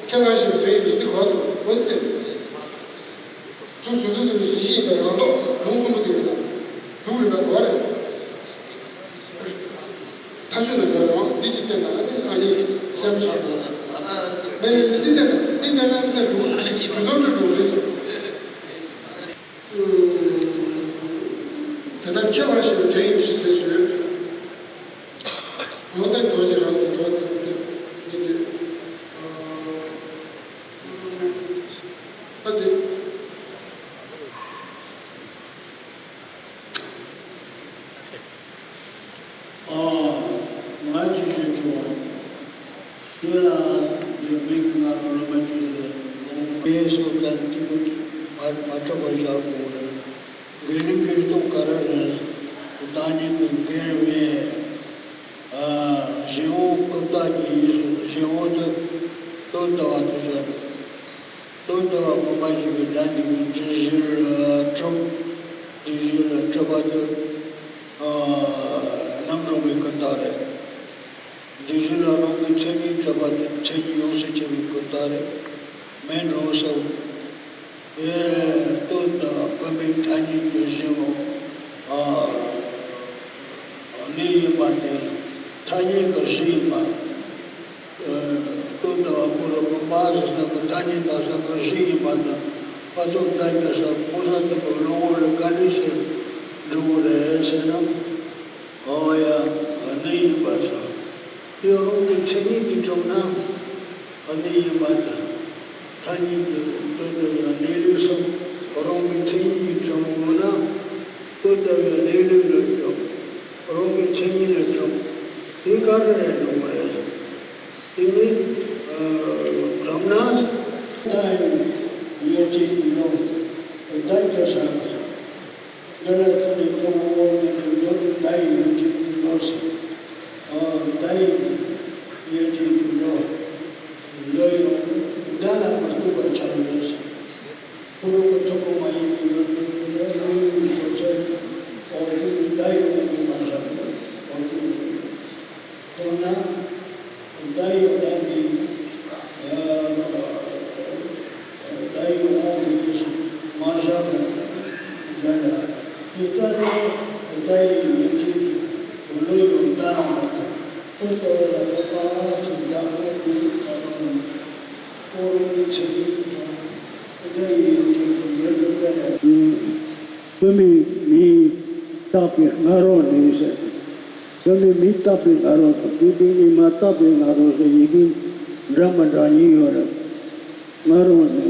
ཁས་བླངས་ཞེས་པའི་དོན་ཡིན་པའི་གཞི་འདི་གོ་བ་དང་འོ་དེ། ཚུར་གཟུགས་ཚོད་ཐུབ་པའི་གཞན་གཞི་ཡིན་པའི་རང་ལྡོག་ལུང་གསུམ་པོ་དེ་རེད་ད། ལུང་རིགས་པའི་གོ་བ་རེད། མཐའ་དཔྱོད་ལ་ཡོད་རེད་བ། འདི་ཅི་བསྟན་ན་ཨ་ནི་ཨ་ནི་གསལ་པོ་ཆགས་འགྲོ། མེད་མེད་འདི་བསྟན་ན་འདི་བསྟན་ན་ཨ་ནི་འགྲོ་འགྲོ་ཚོད་འགྲོ་འགྲོ་རེད་ཅེས། དེ་ལྟར་ཁས་བླངས་ཞེས་པའི་དོན་ཡིན་ཞེས་ཟེར་ཞུས། འོ་ད་རྡོ་རྗེ་རང་གི་རྡོ་རྗེ་འདི་འདི་ཨ་དེ། ཨོ། ང་ཅི་ཞུ་བྱུང་བ། དེ་ལ་མི་མི་གི་ང་རང་རིན་པོ་ཆེ་ལ་ལོངས་ ངས་སོ་ཙམ་གཅིག་པུ་མ་མ་འཁྲབ་པ་བཞག་དགོས་རེད། འགན་ལེན་གྱི་སྟོབས་ག་རེ་རེད། བདག་ཉིད་དུ་འགལ་བའི་གཞན་དབང་ཀུན་བཏགས་ཀྱི་ཡིན་ཟེར་ན། གཞན་དབང་དུ་སྟོབས་ལྡན་པ་དེ་ཟེར་རེད། སྟོབས་ལྡན་པ་སྤོང་བར་བྱེད་པའི་བདག་ཉིད་ཀྱི་འཇིགས་གཞིར་འཁྲབ། འཇིགས་གཞིར་འཁྲབ་པ་དེ་རྣམ་གྲངས་པའི་ཀུན་བཏགས་རེད། འཇིགས་གཞི་ལ་རང་གི་མཚན་ཉིད་འཁྲབ་པ་དེ་མཚན་ཉིད་ཡོངས་སུ་ཆད་པའི་ཀུན་བཏགས་རེད། མེད་འགྲོ་བསམ། དེ་སྟོབས་ལྡན་པ་སྤོང་བའི་ཐ་སྙད་ཀྱི་གཞན་དབང་གནས་ཡིན་པ་དེ། ཐ་སྙད་ཀྱི་གཞི་ཡིན་པ། སྟོབས་ལྡན་པ་ཁོ་རང་སྤོང་བ་ཟེར་ས་ཀྱི་ཐ་སྙད་བཏགས་ས་ཀྱི་གཞི་ཡིན་པ་དང་། ཕར་ཚུར་བརྡ་རྒྱག་ས་གོང་ས་དེ་ཀའི་བློ་ངོར་ལ་ག་འདྲ་ཞིག་འགྲོ་གི་རེད་ཟེར་ན། ཨོ་ཡ། གནས་ཡིན་པ་དང་། དེ་རང་གི་མཚན་ཉིད་ཀྱིས་གྲུབ་ན་གནས་ཡིན་པ་དང་། ཐ་སྙད་ཀྱི་སྟོབས་ལྡན་པའི་གནས་ལུགས་སམ། རང་གི་མཚན་ཉིད་ཀྱིས་གྲུབ་འོང་ན། སྟོབས་ལྡན་པའི་གནས་ལུགས་ལ་གྲུབ། རང་གི་མཚན་ཉིད་ལ་གྲུབ། དེ་ག་རེ་རེད་འགྲོ་གི་རེད། དེ་ནི་གྲུབ་ན། ད་ཡོད་ཅེས་ཀྱི་ལོ། བརྡ་རྒྱག་ས་དང་། འདི་ལ་ཐུག་ནས་ཐུག་འོང་ཉན་པའི་མདོ་དེ་བརྡ་ཡི་ཡོན་ཏན་གྱི་མདོ་ཟེར། ཨ། བརྡ་ཡི་ཡོན་ཏན་གྱི་མདོ། མདོ་ཡང་བརྡ་ལ་མ་གཏོགས་པ་ཆགས་ཡོད་ཟེར། ཁོ་རང་གི་ཐུན་མོང་མ་ཡིན་པའི་ཡོན་ཏན་དེ་ནི་བློ་ཡུལ་གྱི་ཕྱོགས་ཆོས་འོག་གི་བརྡ་ཡི་དབང་གིས་མ་བཞག་པའི་འོག་གི་རེད། མདོར་ན། བརྡ་ཡི་དབང་གིས། བརྡ་ཡི་དབང་གིས་མ་བཞག་པར་འདོད་ལ། དེ་ལྟར་ན་བརྡ་ཡི་ཡོན་ཏན་བློ་ཡི་བརྡ་ལ་མ་བརྟེན། དེ་ལྟ་བུ་ལ་བརྡ་ཟེར་བརྡ་མེད་པའི་ཁ་ནང་ནས་ཁོ་རང་གི་ཚེ་རིང་གི་དྲུང་བརྡ་ཡི་ཡོན་ཏན་གྱི་ཡོན་ཏན་ལྟར། དཔེ་མེད་མི་རྟག་པའི་ང་རོ་ནས་ཟེར། དཔེ་མེད་མི་རྟག་པའི་ང་རོ་དང་། དེ་དེ་ནི་མ་རྟག་པའི་ང་རོ་ཟེར། ཡི་གེ་འདྲ་མི་འདྲ་གཉིས་ཡོད་རེད། ང་རོ་ནས་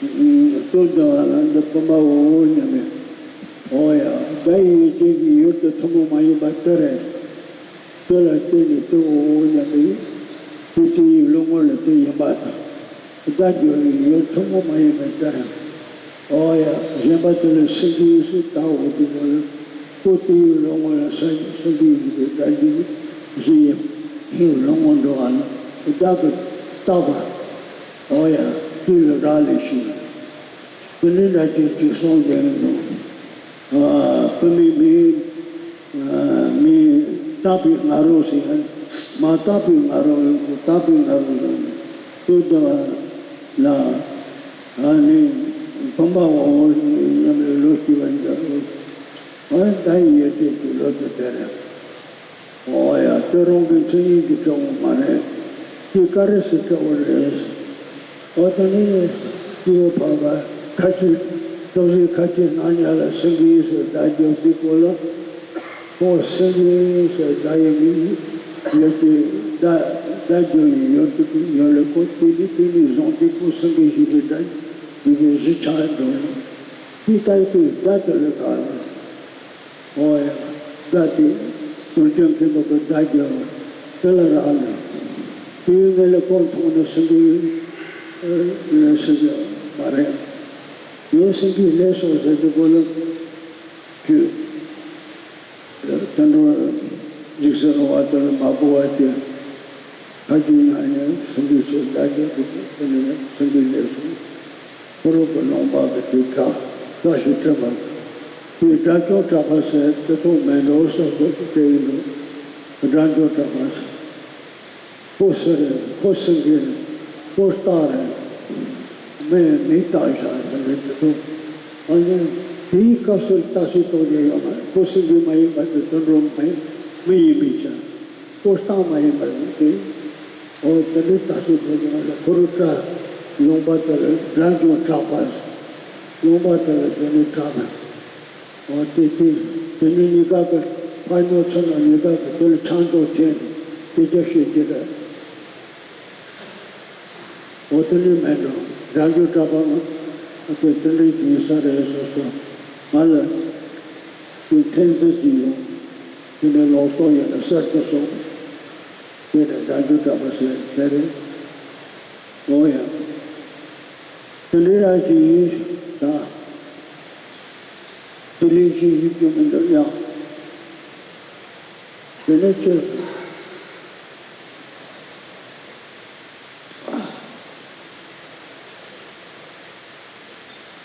སྟོབས་ལྡན་པ་ལ་འདི་སྤོང་བའོ་སྙམ་པའི། ཨོ་ཡ། བརྡ་ཡི་ཡོན་ཏན་གྱི་ཡུལ་དེ་ཐུན་མོང་མ་ཡིན་པ་དེ་རེད། དེ་ལ་བརྟེན་ནས་དེའོ་སྙམ་པའི། དེ་དེ་ཡི་བློ་ངོར་ལ་དེ་ཡིན་པ་དང་། བརྡ་སྦྱོར་བའི་ཡུལ་ཐུན་མོང་མ་ཡིན་པ་དེ་རེད། ཨོ་ཡ། གཞན་པ་དེ་ལ་སེང་གེ་ཟེར་བཏགས་འོང་དུས་སྐབས་ལ། ཁོ་དེའི་བློ་ངོར་ལ་སེང་སེང་གེ་ཞེས་པའི་བརྡ་འཇུག་གཞི་ཡི་བློ་ངོར་འགྲོ་བ་ནི་བརྡ་གིས་བཏགས་པ། ཨོ་ཡ། དེ་ལ་རག་ལས་ཤིང་། དེ་ནི་འདྲ་ཅིག་ཅིག་གསུངས་བསྡད་ཀྱི་འདུག་ཨ། དཔེ་མེད་མི། ཨ། མི་རྟག་པའི་ང་རོ་ཟེར་ཡང་། མ་རྟག་པའི་ང་རོ་ཡོད་དགོས། རྟག་པའི་ང་རོ་ཡོད་དགོས། དེ་དག་ལ། ཨ་ནི་སྤོང་བའོ་སྙམ་པའི་བློ་སྐྱེ་བར་འགྱུར་རོ། ཨ། བརྡ་ཡི་ཡོན་ཏན་གྱི་བློ་དེ་དེ་རེད། ཨོ་ཡ། དེ་རང་གི་མཚན་ཉིད་ཀྱིས་གྲུབ་པ་མ་རེད། དེ་ག་རེ་ཟེར་གྲུབ་པ་རེད། ཨོ། དེ་ནི་སྐྱེས་བུ་འཕགས་པ་ཁ་ཆེ། སྟོབས་ཟད་ཁ་ཆེ་རྣམས་ཉིད་ལ་སེང་གེ་ཟེར་བརྡ་བརྒྱབ་དུས་སྐབས་ལ། ཁོ་སེང་གེ་ཟེར་བརྡ་ཡི་མིང་ཡོད་ཀྱི། བརྡ་བརྡ་སྦྱོར་ཡི་ཡོད་དུ་ཡོད་ལ། ཁོ་དེ་ནི་དེ་ནི་བཟུང་སྟེ་ཁོ་སེང་གེ་ཞེས་པའི་བརྡ་ཡི་གཞི་ཆགས་འགྲོ་ནས། དེ་ལྟར་དུ་བརྡ་དེ་ལ་བཀག་ནས། ཨོ་ཡ། བརྡ་དེ་དོན་ཀུན་མཁྱེན་པ་གིས་བརྡ་བརྒྱབ་པ་དེ་ལ་རག་ལས། དེའི་ངེས་ལ་ཁོ་མཐོང་ནས་སེང་གེ་ལས་སུ་མ་རེད། ཡང་སེང་གེ་ལས་སོ་ཟེར་དུས་སྐབས་ལ། ཁྱོད་དུད་འགྲོ་འཇིགས་སུ་རུང་བ་དེ་ལ་མ་གོ་བ་དེ། ཕ་རྒྱུད་ན་ནི་སེང་གེ་ཆོས་བདག་རྒྱུད་དུ་དེ་ནི་སེང་གེ་ལས་སོ། ཁོ་རང་གི་ལུང་པ་གི་དེ་གྲགས་བཀྲ་ཤིས་སྒྲིབ་པ། དེ་དགྲ་བཅོམ་གྲགས་པ་ཟེར་དེ་ཚོ་མེད་འགྲོ་བསམ་བསམ་དུ་བྲེལ་ཡིན་འགྲོ། དགྲ་བཅོམ་གྲགས་པ་ཟེར། ཁོ་སུ་རེད། ཁོ་སེང་གེ་རེད། ཁོ་སྟག་རེད། མི་མི་རྟག་བཞག་ཟེར་ནས་དེ་ཚོ། ཨ་ནི་དེའི་སྐབས་སུ་ལྟ་ཚུལ་རྟོག་རྒྱུ་ཡོད་མ་རེད། ཁོ་སེང་གེ་མ་ཡིན་པ་དེ་དུད་འགྲོ་མ་ཡིན་མི་ཡིན་མིན་ཆ། ཁོ་སྟག་མ་ཡིན་པ་ཡིན་ཏེ། ཨོ། དེ་འདྲའི་ལྟ་ཚུལ་འགྲོ་གི་མ་རེད། ཁོ་རང་གྲགས། ལུང་པ་དེ་ལ་དགྲ་བཅོམ་གྲགས་པ། ལུང་པ་དེ་ལ་དེ་ནི་གྲགས་པ། ཨོ། དེ་དེ་དེ་ནི་གཉིས་ཀ་གི་ཕར་ཉོ་ཚུར་ཉོ་གཉིས་ཀ་གི་དེ་ལ་ཆང་འཇོག་བྱས་ནས་སྐད་ཆ་བཤད་ཀྱི་རེད། འོ་དེ་འདྲའི་མེད་འགྲོ། དགྲ་བཅོམ་གྲགས་པ་ང་དེ་དེ་འདྲའི་ཡིན་ས་རེད་སོ་སོ། ང་ལ་དེ་འཐེན་རྩོད་ཀྱི་ཡོང་། དེ་ནས་ལོག་སོང་ཡོད་ན་གསར་དུ་སོང་། དེ་ནས་དགྲ་བཅོམ་གྲགས་པ་ཟེར་དེ་རེད། འོ་ཡ། དེ་འདྲ་ཡང་ཞིག་ཡིན་ད། དེ་ལས་ཤིག་ཡིན་རྒྱུ་མི་འདུག་ཡང་། དེ་ནས་ཁྱོད།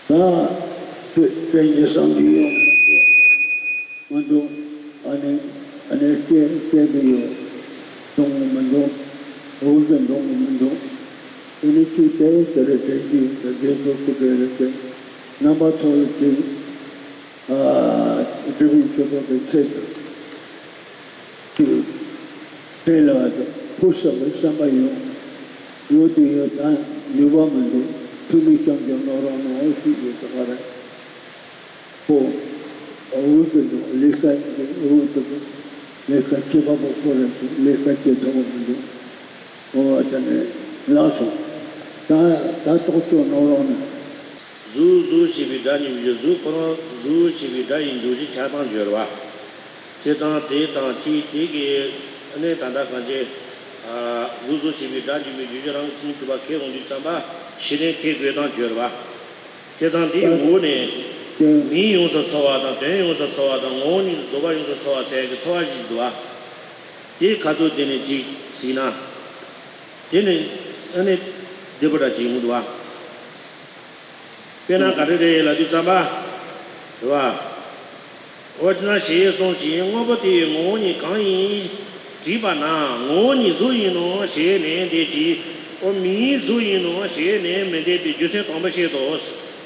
ད་ཁྱོད་དཔེ་ཉེ་སང་གི་ཡོང་མི་འདུག་ཨ་ནི་ཨ་ནི་སྐད་སྐད་གི་ཡོད། གཏོང་གི་མི་འདུག་འུར་གི་གཏོང་གི་མི་འདུག་དེ་ནི་ཁྱོད་དེ་དེ་རེ་དྲན་གྱི་ཡོད། དེ་ཚོ་ཁུ་དེ་རེ་དེ་རྣམ་པ་ཚོ་ལ་ཅིག་སྒྲུབ་པའི་ཆོ་ག་གི་ཚད་དུ་དེ་ལ་ཕུགས་བསམ་པའི་བསམ་པ་ཡོད། ཡོད་དེ་ཡོད་ད་ནུས་པ་མི་འདུག་ཐུགས་མི་སྐྱོང་རྒྱུ་ནོར་རང་ནོར་ཞིག་ཡོད་ད་ག་རེད། ཁོ་འུ་གི་འདུག་ལས་ཀ་འདི་འུ་གི་འདུག་ལས་ཀ་བྱེད་པ་པོ་ཁོ་རང་ཞིག་ལས་ཀ་བྱེད་ཐུབ་པ་མི་འདུག་ཨོ་ད་ནི་ལགས་སོ། ད་ད་ཏོག་ཙམ་ནོར་རང་ནི། གཟུགས་གཟུགས་ཞེས་པའི་སྒྲ་ཉིད་ཀྱི་གཟུགས་ཁོ་རང་གཟུགས་ཞེས་པའི་སྒྲ་ཡི་འཇུག་གཞི་ཆགས་སྡང་བརྗོད་པ། བྱས་ཙང་དེ་དང་ཅིག་དེ་གི་གནས་ད་ལྟ་གང་ཅི། གཟུགས་གཟུགས་ཞེས་པའི་སྒྲ་འཇུག་པའི་རྒྱུ་རྒྱུ་རང་མཚན་གྲུབ་པ་ཁས་བླངས་དུས་ཙམ་པ་གཞི་རྟེན་ཁས་དགོས་དང་བརྗོད་པ། བྱས་ཙང་དེའི་འོག་ནས་མིང་ཡོངས་སུ་ཚོལ་བ་དང་དོན་ཡོངས་སུ་ཚོལ་བ་དང་ངོ་བོ་ཉིད་ལ་ལྡོག་པ་ཡོངས་སུ་ཚོལ་བ་ཟེར་ཡག་གི་ཚོལ་བ་ཞིག་འདུག་བ། དེའི་ཁ་ཐུག་དེ་ནས་ཅིག་གཟིགས་ན། དེ་ནས་ཨ་ནི་བདེ་པོ་འདྲ་ཅིག་ཡོང་གི་འདུག་བ། དཔེར་ན་ག་རེ་རེད་ལབ་དུས་ཙམ་པ། རེད་བ། འོ་དེ་ན་ཞེས་གསུངས་ཤིང་དངོས་པོ་དེ་ཡི་ངོ་བོ་ཉིད་གང་ཡིན་དྲིས་པ་ན་ངོ་བོ་ཉིད་གཟུགས་ཡིན་ནོ་ཞེས་ནན་འདེབས་ཀྱི། འོ་མིང་གཟུགས་ཡིན་ནོ་ཞེས་ནན་མི་འདེབས་པའི་རྒྱུ་མཚན་དང་པོ་བཤད་དོ།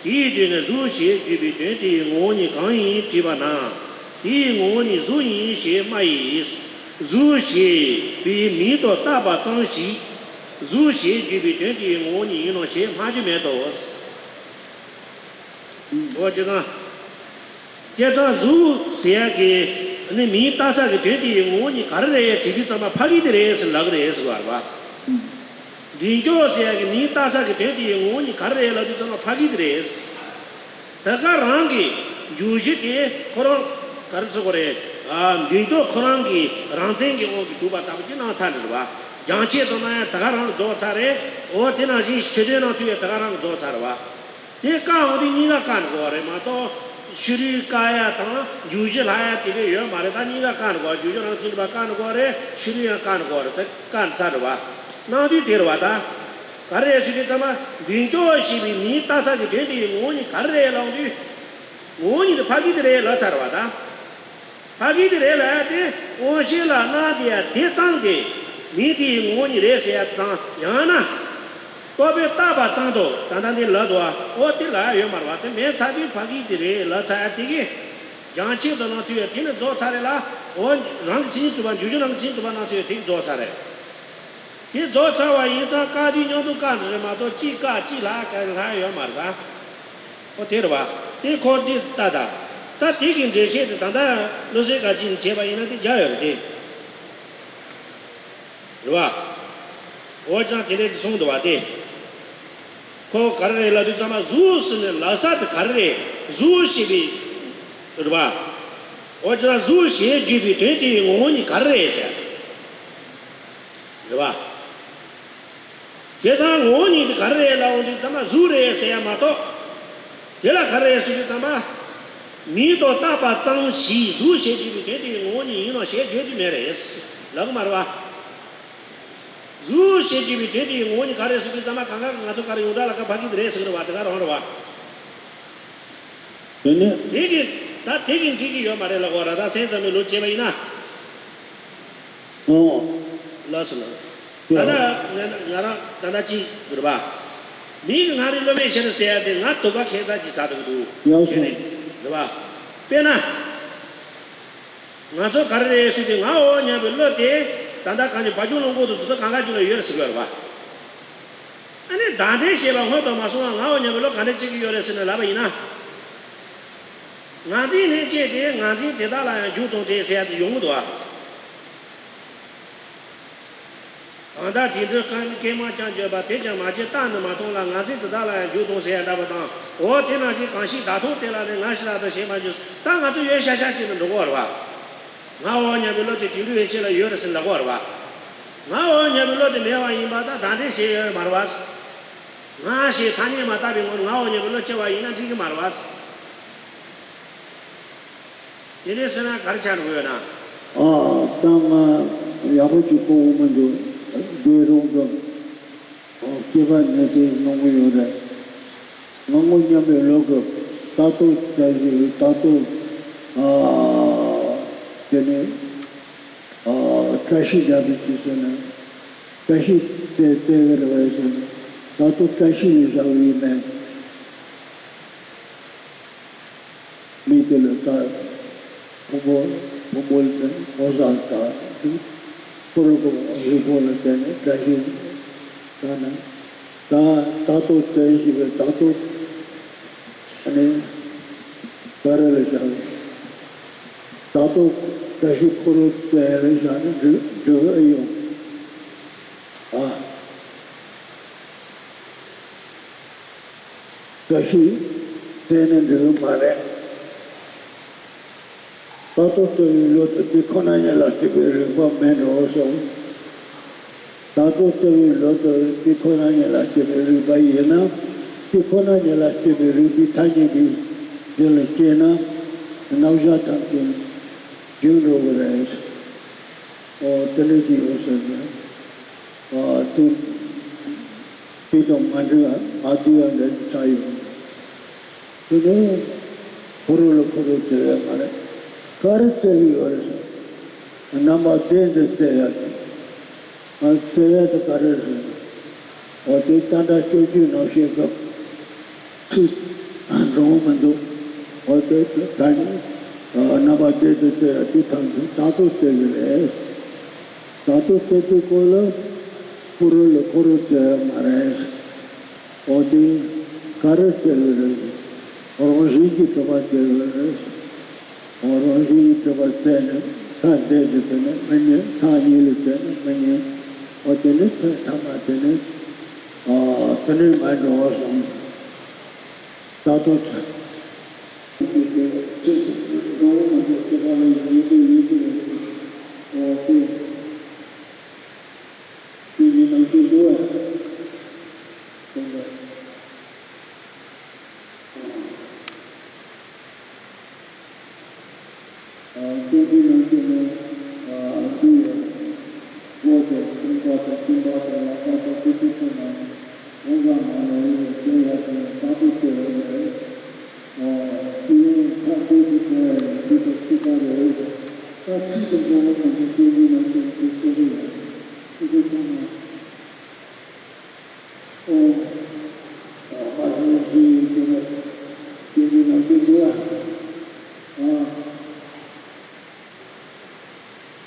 དེའི་དོན་ནི་གཟུགས་ཞེས་བརྗོད་པའི་དོན་དེ་ཡི་ངོ་བོ་ཉིད་གང་ཡིན་དྲིས་པ་ན། དེ་ཡི་ངོ་བོ་ཉིད་གཟུགས་ཡིན་ཞེས་སྨྲ་ཡི། གཟུགས་ཞེས་པའི་མིང་དུ་བཏགས་པ་ཙམ་ཞིག་གཟུགས་ཞེས་བརྗོད་པའི་དོན་དེ་ཡི་ངོ་བོ་ཉིད་ཡིན་ནོ་ཞེས་སྨྲ་རྒྱུ་མེད་དོ། འོ་བྱས་ཙང་། བྱས་ཙང་གཟུགས་ཟེར་ཡག་གི་ནི་མིང་བཏགས་ས་གི་དོན་དེ་ཡི་ངོ་བོ་ཉིད་ག་རེ་རེད་དྲིས་དུས་ཙམ་པ་ཕ་གི་དེ་རེད་ཟེར་ལབ་གི་རེད་ཟེར་བ་རེད་བ། མདུན་ཅོག་ཟེར་ཡག་གི་མིང་བཏགས་ས་གི་དོན་དེ་ཡི་ངོ་བོ་ཉིད་ག་རེ་རེད་ལབ་དུས་ཙམ་པ་ཕ་གི་དེ་རེད། དེ་ག་རང་གི་འཇུག་གཞི་དེ་ཁོ་རང་ག་རེ་ཟེར་དགོས་རེད། ཨ་མདུན་ཅོག་ཁོ་རང་གི་རང་མཚན་གྱི་དབང་གིས་གྲུབ་པ་ལྟ་བུ་ཅིག་སྣང་ཚར་རེད་བ། རྒྱང་ཆད་དུ་སྣང་ཡང་དེ་ག་རང་རྫོགས་ཚར་རེད། འོ་དེ་ནང་བཞིན་ཕྱི་དོན་སྣང་ཚུལ་ཡང་དེ་ག་རང་རྫོགས་ཚར་རེད་བ། དེ་བཀག་འོང་དུས་གཉིས་ཀ་བཀག་ནས་དགོས་པ་རེད་མ་གཏོགས་ཕྱི་རོལ་བཀག་ཡ་དང་འཇུག་གཞི་ལྷག་ཡ་དེ་འདྲ་ཡོད་མ་རེད། ད་གཉིས་ཀ་བཀག་ནས་དགོས་པ། འཇུག་གཞི་རང་མཚན་གྲུབ་པ་བཀག་ནས་དགོས་པ་རེད། ཕྱི་རོལ་ཡང་བཀག་ནས་དགོས་པ་རེད། དེ་བཀག་ནས་ཚར་རེད་བ། སྣང་དུས་དེ་རེད་བ་ད། ག་རེ་རེད་ཟེར་དུས་ཙམ་པ་མདུན་ཅོག་ཞེས་པའི་མིང་བཏགས་ས་གི་དོན་དེ་ཡི་ངོ་བོ་ཉིད་ག་རེ་རེད་ལབ་དུས། ངོ་བོ་ཉིད་དེ་ཕ་གི་དེ་རེད་ལབ་ཚར་བ་དང་། ཕ་གི་དེ་རེད་ལབ་ཡ་དེ་དབང་ཤེས་ལ་སྣང་དེ་ཡ་དེ་ཙམ་དེ་མིང་དེ་ཡི་ངོ་བོ་ཉིད་རེད་ཟེར་ཡ་དང་ཡང་ན། རྟོག་པས་བཏགས་པ་ཙམ་དུ་ད་ལྟ་འདི་ལབ་འདུག་བ། འོ་དེ་ལབ་ཡ་ཡོད་མ་རེད་བ། དེ་མེད་ཚར་དུས་ཕ་གི་དེ་རེད་ལབ་ཚར་ཡ་དེ་གི། རྒྱང་ཆད་དུ་སྣང་ཚུལ་ཡ་དེ་ནི་རྫོགས་ཚར་རེད་ལ། འོ་རང་གི་མཚན་ཉིད་གྲུབ་པ་འཇུག་གཞི་རང་གི་མཚན་ཉིད་གྲུབ་པ་སྣང་ཚུལ་ཡ་དེ་གི་རྫོགས་ཚར་རེད། དེ་རྫོགས་ཚར་བ་ཡིན་ཙང་བཀག་དུས་མཉམ་དུ་བཀག་འགྲོ་རེད་མ་གཏོགས་གཅིག་བཀག་གཅིག་ལྷག་ག་ལྷག་ཡོད་མ་རེད་པ། ཨོ་དེ་རེད་པ། དེ་ཁོ་འདི་ལྟ་ད། ད་དེ་གི་འགྲེལ་བཤད་དེ་ད་ལྟ་བློ་གསལ་དཀར་ཆིལ་ནས་བྱས་པ་ཡིན་ན་དེ་རྒྱག་ཡོད་རེད་དེ། རེད་པ། འོ་ཅང་དེ་འདྲས་དེ་གསུངས་འདུག་པ་དེ། ཁོ་ག་རེ་རེད་ལབ་དུས་ཙམ་པ་གཟུགས་ཟེར་ནས་ལབ་ས་དེ་ག་རེ་རེད། གཟུགས་ཞེས་པའི། རེད་པ། འོ་ཅང་གཟུགས་ཞེས་བརྗོད་པའི་དོན་དེའི་ངོ་བོ་ཉིད་ག་རེ་རེད་ཟེར། རེད་པ། བྱས་ཙང་ངོ་བོ་ཉིད་དེ་ག་རེ་རེད་ལབ་འོང་དུས་ཙམ་པ་གཟུགས་རེད་ཟེར་ཡ་མ་གཏོགས། དེ་ལ་ག་རེ་རེད་ཟེར་དུས་ཙམ་པ། མིང་དུ་བཏགས་པ་ཙམ་ཞིག་གཟུགས་ཞེས་བརྗོད་པའི་དོན་དེའི་ངོ་བོ་ཉིད་ཡིན་ནོ་ཞེས་བརྗོད་རྒྱུ་མེད་རེད། ལབ་ཀྱི་མ་རེད་པ། གཟུགས་ཞེས་བརྗོད་པའི་དོན་དེའི་ངོ་བོ་ཉིད་ག་རེ་རེད་ཟེར་དུས་ཙམ་པ་གང་ག་གི་ང་ཚོ་ག་རེ་ཡོངས་གྲགས་ལ་ཁ་ཕ་གི་དེ་རེད་ཟེར་གི་རེད་པ། དེ་ག་རང་རེད་པ། དེ་ནི། དེ་གི་ད་དེ་གི་འགྲིག་གི་ཡོད་མ་རེད་ལབ་དགོས་ར། ད་སེམས་ཙམ་པའི་ལུགས་བྱས་པ་ཡིན་ན། ཨོ། ལགས་སོ་ལགས། ད་ལྟ་ང་ང་རང་ད་ལྟ་ཅིག་རེད་པ། མི་གི་ང་རའི་བློ་མེད་ཤེས་རབ་ཟེར་ཡ་དེ་ང་དུ་བ་ཁེ་ཚ་ཅིག་ཟ་འདུག་འདུག་ཡག་སོང་། ཁྱེད་ནི་རེད་པ། དཔེར་ན། ང་ཚོ་ག་རེ་རེད་ཟེར་དུས་ངའོ་སྙམ་པའི་བློ་དེ་ད་ལྟ་གང་ཅི་བ་ཕྱུགས་ལོངས་སྐུ་དང་དེ་ཚོ་གང་ག་ཅིག་ལ་ཡོད་རེད་ཟེར་གི་ཡོད་རེད་པ། ཨ་ནི་བདག་འཛིན་ཞེས་པ་སྔོན་དུ་མ་སོང་བར་ངའོ་སྙམ་པའི་བློ་ག་འདྲ་སྐྱེ་གི་ཡོད་རེད་ཟེར་ནས་ལབ་པ་ཡིན་ན། ངར་འཛིན་ལྷན་སྐྱེས་དེ་ངར་འཛིན་དེ་དག་ལ་ཡང་རྒྱུ་དང་དེ་ཟེར་ཡ་དེ་ཡོང་གི་འདུག་ཨ། གང་ལྟར་དེ་འདྲའི་སྐད་སྐད་མ་ཀྱང་བརྗོད་པ་དེ་ཀྱང་མ་བརྗོད་བརྟགས་ནས་མ་མཐོང་ལ་ངར་འཛིན་དེ་དག་ལ་ཡང་རྒྱུ་དང་ཟེར་ཡ་འདྲ་པོ་དང་། འོ་དེ་ནང་བཞིན་གང་ཞིག་བདག་མཐོང་དེ་ལ་ནི་ང་ཞེ་ས་དང་ཞེས་མ་བརྗོད། ད་ང་ཚོ་ཡོད་ཤ་ཤ་བྱས་ནས་འགྲོ་གི་ཡོད་རེད་པ། ངའོ་སྙམ་པའི་བློ་དེ་དེ་འདྲ་ཡོད་ཆེད་ལ་ཡོད་རེད་ཟེར་ལབ་ཀྱི་ཡོད་རེད་པ། ངའོ་སྙམ་པའི་བློ་དེ་མེད་པ་ཡིན་པ་ད་བདག་འཛིན་བྱས་ཡོད་མ་རེད་པ། ང་ཞེས་ཐ་སྙད་མ་བཏགས་པའི་ངོར་ངའོ་སྙམ་པའི་བློ་སྐྱེ་བ་ཡིན་ན་འགྲིག་གི་མ་རེད་བ། དེ་འདྲ་ཟེར་ན་ག་རེ་ཆགས་འགྲོ་གི་ཡོད་ན། ཨ། ད་ང་ཡག་པོ་ཅིག་གོ་གི་མི་འདུག་དགེ་སློང་གི་སྐྱེས་པ་ནས་དེ་གནང་གི་ཡོད་རེད། ང་ངོ་སྙམ་པའི་བློ་གི་ད་ལྟོ་ལྟ་ཞིག་ད་ལྟོ། ཨ། དེ་ནས། ཨ། བཀྲ་ཤིས་བདེ་ལེགས་ཀྱི་ཟེར་ན། བཀྲ་ཤིས་བདེ་ལེགས་རེད་བས་ཟེར་ན། ད་ལྟོ་བཀྲ་ཤིས་ལ་བཞག་ཡིན་མེད། མི་དེ་ལ་ད་ཕུང་པོ། ཕུང་པོ་ལ་ད་ངོ་ཚ་ད་འདུག་ཁོ་རང་གི་གཟུགས་པོ་ལ་བརྟེན་ནས་བཀྲ་ཤིས་ད་ན། ད་ད་ལྟོ་བཙལ་ཞིག་གི་ད་ལྟོ་ཨ་ནི་ག་རེ་ལ་བཞག་ད་ལྟོ་བཀྲ་ཤིས་ཁོ་རང་བཙལ་ལ་བཞག་ན་འགྲིག་འགྲིག་ཨེ་ཡོང་། ཨ། བཀྲ་ཤིས་བཙལ་ནས་འགྲིག་གི་མ་རེད། ད་ལྟོ་བཙལ་བའི་བློ་དེ་དེ་ཁོ་ན་ཉིད་ལ་སྐྱེས་པའི་རིག་པ་མེད་འགྲོ་གསུངས། ད་ལྟོ་བཙལ་བའི་བློ་དེ་དེ་ཁོ་ན་ཉིད་ལ་སྐྱེས་པའི་རིག་པ་ཡིན་ན། དེ་ཁོ་ན་ཉིད་ལ་སྐྱེས་པའི་རིག་པའི་ཐ་སྙད་པའི་རྒྱུད་ལ་སྐྱེས་ན་རྣམ་གཞག་ཐམས་ཅད་འགྱུར་འགྲོ་གི་རེད། ཨོ། དེ་འདྲ་ཅིག་ཡོད་ཟེར་ནས། ཨ། དེ་དེ་དང་མ་འདྲ་བ་མ་བསྡུས་པ་འདྲ་ཅིག་ཆགས་ཡོད། དེ་ནས་ཁོ་རང་ལ་ཁོ་རང་བཙལ་ཡ་མ་རེད། ག་རེ་བཙལ་གི་ཡོད་རེད་ཟེར། རྣམ་པ་བདེན་དུ་བཙལ་ཡ་དེ། ང་བཙལ་ཡ་དེ་ག་རེ་རེད་ཟེར། འོ་དེ་ཏན་ཏན་སྤྱོད་འཇུག་རྣམ་བཤད་སྐབས་ཚིག་འགྲོ་མི་འདུག་འོ་དེ་ད་ནི་རྣམ་པ་བདེན་དུ་བཙལ་ཡ་དེ་ཐམས་ཅད་ད་ལྟོ་བཙལ་གི་རེད། ད་ལྟོ་བཙལ་དུས་སྐོར་ལ་ཁོ་རང་ལ་ཁོ་རང་བཙལ་ཡ་མ་རེད། འོ་དེ་ག་རེ་བཙལ་གི་རེད། རང་བཞིན་གྱིས་གྲུབ་པ་བཙལ་གི་རེད། འོ་རང་བཞིན་གྱིས་གྲུབ་པ་བཙལ་ནས་ཐ་དད་དུ་དེ་ནས་མི་རྙེད། ཐ་སྙད་ལ་བཙལ་ནས་མི་རྙེད། འོ་དེ་ནས་ཐ་ཐ་མ་དེ་ནས། ཨ། དེ་ནས་མ་འགྲོ་བ་སོང་། ད་ལྟོ་ཚ། འགྲོ་བ་མ་གཏོགས་སྐྱེ་བ་ཡི་ཉེ་དུ་ཡོད་ཀྱི་རེད། འོ་དེ། དེ་ཉིད་ནམ་མཁའི་འགྲོ་བ། སྟོན་པ། ཨ། སྟོན་པའི་ནང་གསེས་ནས། ཨ། འདི་ཡོད། འོག་ཏུ་ཁང་པ་དང་ཁྱིམ་པ་དང་ལག་པ་དང་སྐུ་ཚེ་ཐུབ་པ་དབང་གང་མ་ལ་ཡོད་པའི་དེ་ཡ་དང་བདག་ཏུ་སྐྱེ་བ་ལས། ཨ། དེ་ཡང་ཐ་དད་དུ་སྐྱེ་བ་ཡང་འདི་དང་གཅིག་པ་རེད། ད་ཚིག་དང་འགྲོ་བ་མ་གཏོགས་སྟོན་པའི་ནང་གསེས་ནས་དེ་ཚོ་རེད། སྐུ་ཚེ་ཐུབ་པ། ཨོ། ཨ། ཧ་ཧེ་ཧེ་ཀྱེ་ན། ཀྱེ་ཀྱེ་ན་ཀྱེ་ཀྱེ་ཨ། ཨ།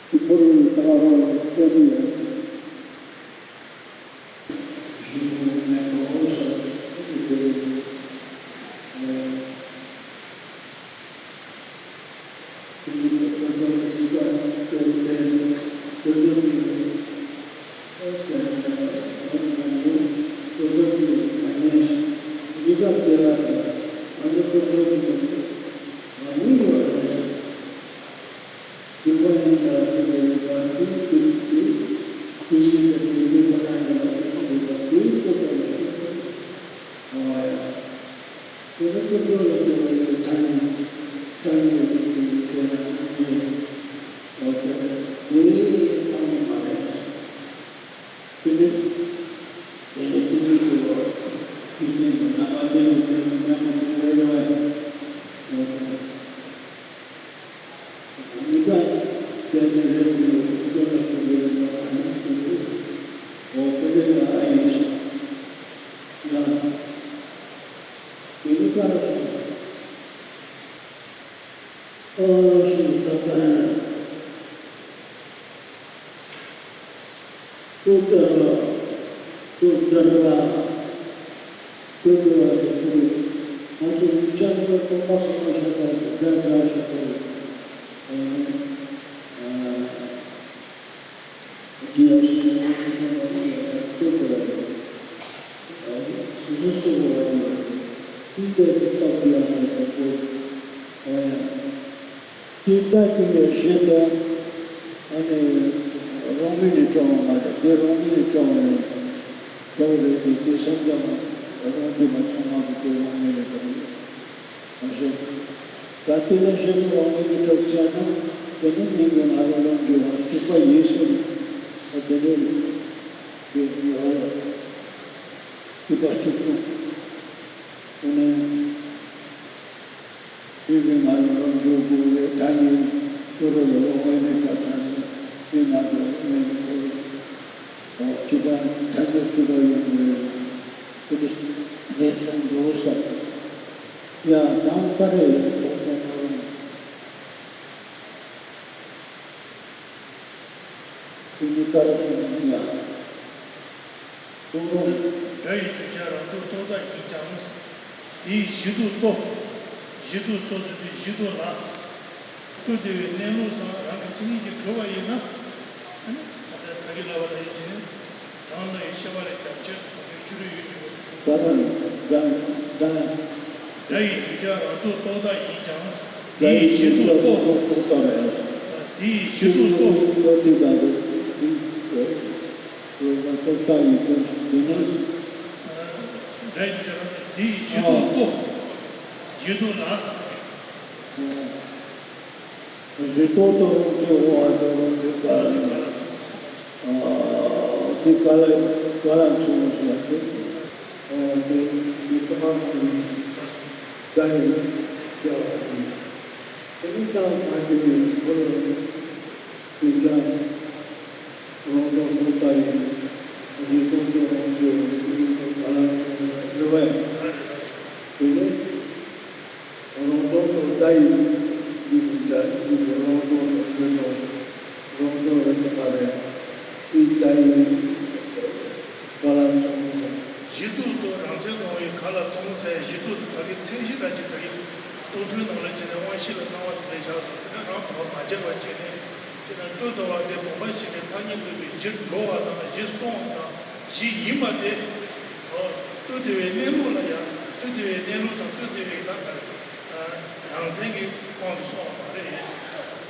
ཏི་ཕོ་རུ་ཏ་རོ་ཏེ་ཏི་ཡ། ཞི་མོ་མེ་ཏོ་ཨོ་སོ་ཏི་ཏི་ཨ། དེ་ནི་དཀོན་མཆོག་གཉིས་ཀ་དེ་དེ་དཀོན་མཆོག་གཉིས་ཀ་དེ་དེ་མ་ཉེས། དཀོན་མཆོག་གཉིས་ཀ་མ་ཉེས། གཉིས་ཀ་དེ་ལ་དེ་མ་ཉེས། དཀོན་མཆོག་གཉིས་ཀ་མ་ཉེས་ཡོད་རེད། དེ་ཁོ་ནི་ལ་དེ་དེ་ལ་དེ་དེ་དེ་དེ་ཡིན་ན་དེ་དེ་ཁོ་ན་ཡིན་ན་དེ་ཁོ་ནི་ལ་དེ་དེ་དེ་ལ་དེ་ཨ་ཡ། དེ་ནས་ཀུན་རྫོབ་ལ་བརྟེན་པའི་ཐ་སྙད། ཐ་སྙད་ཀྱི་དེ་ནས་ནི། འོ་དེ་ནས་དེ་སྟོང་ཉིད་མ་རེད། དེ་ནས་དེ་ནས་དེ་ནས་དེ་ནས་དེ་བ་དེ་ནས་ནི་རྣམ་པ་ལྡན་དུ་བརྟེན་ནས་མཉམ་པོ་དེ་རེ་རེ་བ་ཡིན། འོ་དེ་ནས། གཉིས་ཀ་དེ་ནི་རེད་དེ་ཡོད། གཉིས་ཀ་ལ་དེ་ནས་རེད་ལ་མ་ཡིན་དེ་རེད། འོ་དེ་ནས་ལ་ཨ་ཡིན་ཞིང་ཡང་། དེ་ནི་ཀ་ར་སོང་། ཨོ་ཤུ་ཏ་ཀ་ར་ན། ཏུ་ཏ་ར། ཏུ་ཏ་ར། ཏུ་ཏ་ར། ང་ཚོ་ཡིག་ཆ་འདི་སྟོང་པ་སོང་ན་ཤ་སྟག་རེད། འདྲ་འདྲ་ཤ་སྟག་རེད། ཨ་ནི། ཨ། དེ་ཡང་སོ་སོ་སོ་སོ་ལ་ཡང་ཡང་ཐུག་དགོས་རེད། སོ་སོ་སོ་སོ་ལ་ཡང་དེ་ལྟར་དུ་སྟབས་བདེ་ཡག་གི་དགོས། ཨ་ཡ། དེ་ལྟར་དུ་ཡང་གཞན་དག་ཨ་ནི་རང་མོས་ནས་སྐྱོང་བ་མ་རེད། དེ་རང་མོས་ནས་སྐྱོང་བ་རེད། སྐྱོང་བ་རེད་དེ་དེ་སེམས་ཙམ་མ། ད་དུང་འདི་མ་ཚང་མ་གི་དོན་ལ་ངེས་ལས་དང་། མ་ཤེས། ད་དེ་ལ་གཞི་ནས་རང་ངོས་ཀྱི་གྲུབ་ཚར་ན། དེ་ནི་མིང་གི་ང་རང་རང་གི་བ་གཅིག་པ་ཡིན་ཟེར་ནས། ད་དེ་ནས་དེ་ཡོད་རེད། གཅིག་པ་གཅིག་པུ། དེ་ནས་མིང་གི་ང་རང་རང་གི་དགོས་རེད། ད་ནི་ཁྱོད་རང་ལ་རང་ངོས་ནས་ད་ད་ནི་མིང་ང་རང་ངོས་ནས་ཁྱོད་རང་གཅིག་པ་ཐ་སྙད་གཅིག་པ་ཡོང་གི་རེད། དེ་འདྲ་རེད་གསུངས་འདུག་ཟེར། ཡ། ནང་ཀ་རེ་ལས་ཐོག་ཐོག་ནོར། དེ་ནི་ཀ་རེ་ཐོག་ཡ། ཐོག་ནོར། སྒྲ་ཡི་བརྗོད་བྱ་རང་ལྡོག་རྟོག་བཏགས་ཡིན་ཀྱང་། དེའི་གཞི་ལྡོག་རྟོག་གཞི་ལྡོག་རྟོག་ཟེར་དུས་གཞི་ལྡོག་ལ། ལྟོས་ཏེ་བའི་གནས་ལུགས་སམ་རང་གི་མཚན་ཉིད་ཀྱིས་གྲུབ་པ་ཡིན་ན། ཨ་ནི་ད་ལྟ་ད་གིན་ལབ་པ་ལ་ཡིད་ཆེས་ནས། རང་ལ་ཡི་ཤེས་པ་ལས་ཀྱང་ཆེད་དུ་གོམས་པའི་ཕྱི་རོལ་ཡུལ་གྱི་ངོ་བོ་གྲུབ་པ། ད་རང་ད་སྒྲ་ཡི་བརྗོད་བྱ་རང་ལྡོག་རྟོག་བཏགས་ཡིན་ཀྱང་། དེའི་གཞི་ལྡོག་རྟོག་དེའི་གཞི་ལྡོག་རྟོག་རྟོག་རྟོག་རྟོག་རྟོག་ཡིན་ཀྱང་དེ་ནས། སྒྲ་ཡི་བརྗོད་བྱ་རང་དེའི་གཞི་ལྡོག་རྟོག་གཞི་ལྡོག་ལ། གཞི་ལྡོག་ཏུ་རང་བཞིན་འོང་བ་དེ་རང་བཞིན་ག་ལ་ཡིན་པ། དེ་ག་ལ་ག་ལ་མཚུངས་ཟེར་ཏེ། དེ་དེ་ལྟ་བ་མང་བའི་སྒྲ་ཡི་སྐྱེ་བ་ཡིན། དེ་ནི་ད་མ་གྱུར་པའི་འཁོར་བའི་རྒྱུ་ཅན། རང་ལྡོག་ཏུ་ལྟ་ཡི། གཞི་ལྡོག་ཏུ་རང་བཞིན་འོང་བའི་ག་ལ་མཚུངས་ཟེར་བ་ཡིན། དེ་ནི། རང་ལྡོག་ཏུ་ལྟ་ཡི་ཡིན་པའི་སྒྲ་ཡིན་པས། རང་ལྡོག་ཏུ་ཆོས་སྟོང་། རང་ལྡོག་ཡོད་པ་ག་རེ། དེ་ལྟ་ཡི་ག་ལ་མཚུངས་ཟེར། གཞི་ལྡོག་ཏུ་རང་མཚན་སྟོང་བའི་ག་ལ་མཚུངས་ཟེར། གཞི་ལྡོག་ཏུ་ད་གིན་མཚན་གཞི་རང་གི་ད་གིན་སྟོང་ཐུན་ནང་ལ་བྱས་ནས་དབང་ཤེས་ལ་སྣང་བ་དེ་འདྲ་བཞག་སོང་། དེ་འདྲ་རང་གོ་བ་མ་བརྒྱབ་པ་བྱས་ནས། ཅེས་དང་ལྟོས་ཏེ་བ་དེ་བུམ་པ་ཞིག་གི་ཐ་སྙད་འདོགས་པའི་གཞིར་འགྲོ་བ་དང་། གཞི་སོང་བ་དང་། གཞི་ཡིན་པ་དེ། ཨོ། ལྟོས་ཏེ་བའི་གནས་ལུགས་ལ་ཡང་། ལྟོས་ཏེ་བའི་གནས་ལུགས་དང་ལྟོས་ཏེ་བའི་ད་ག་རེ། རང་མཚན་གྱི་དབང་གིས་སོང་བ་མ་རེད།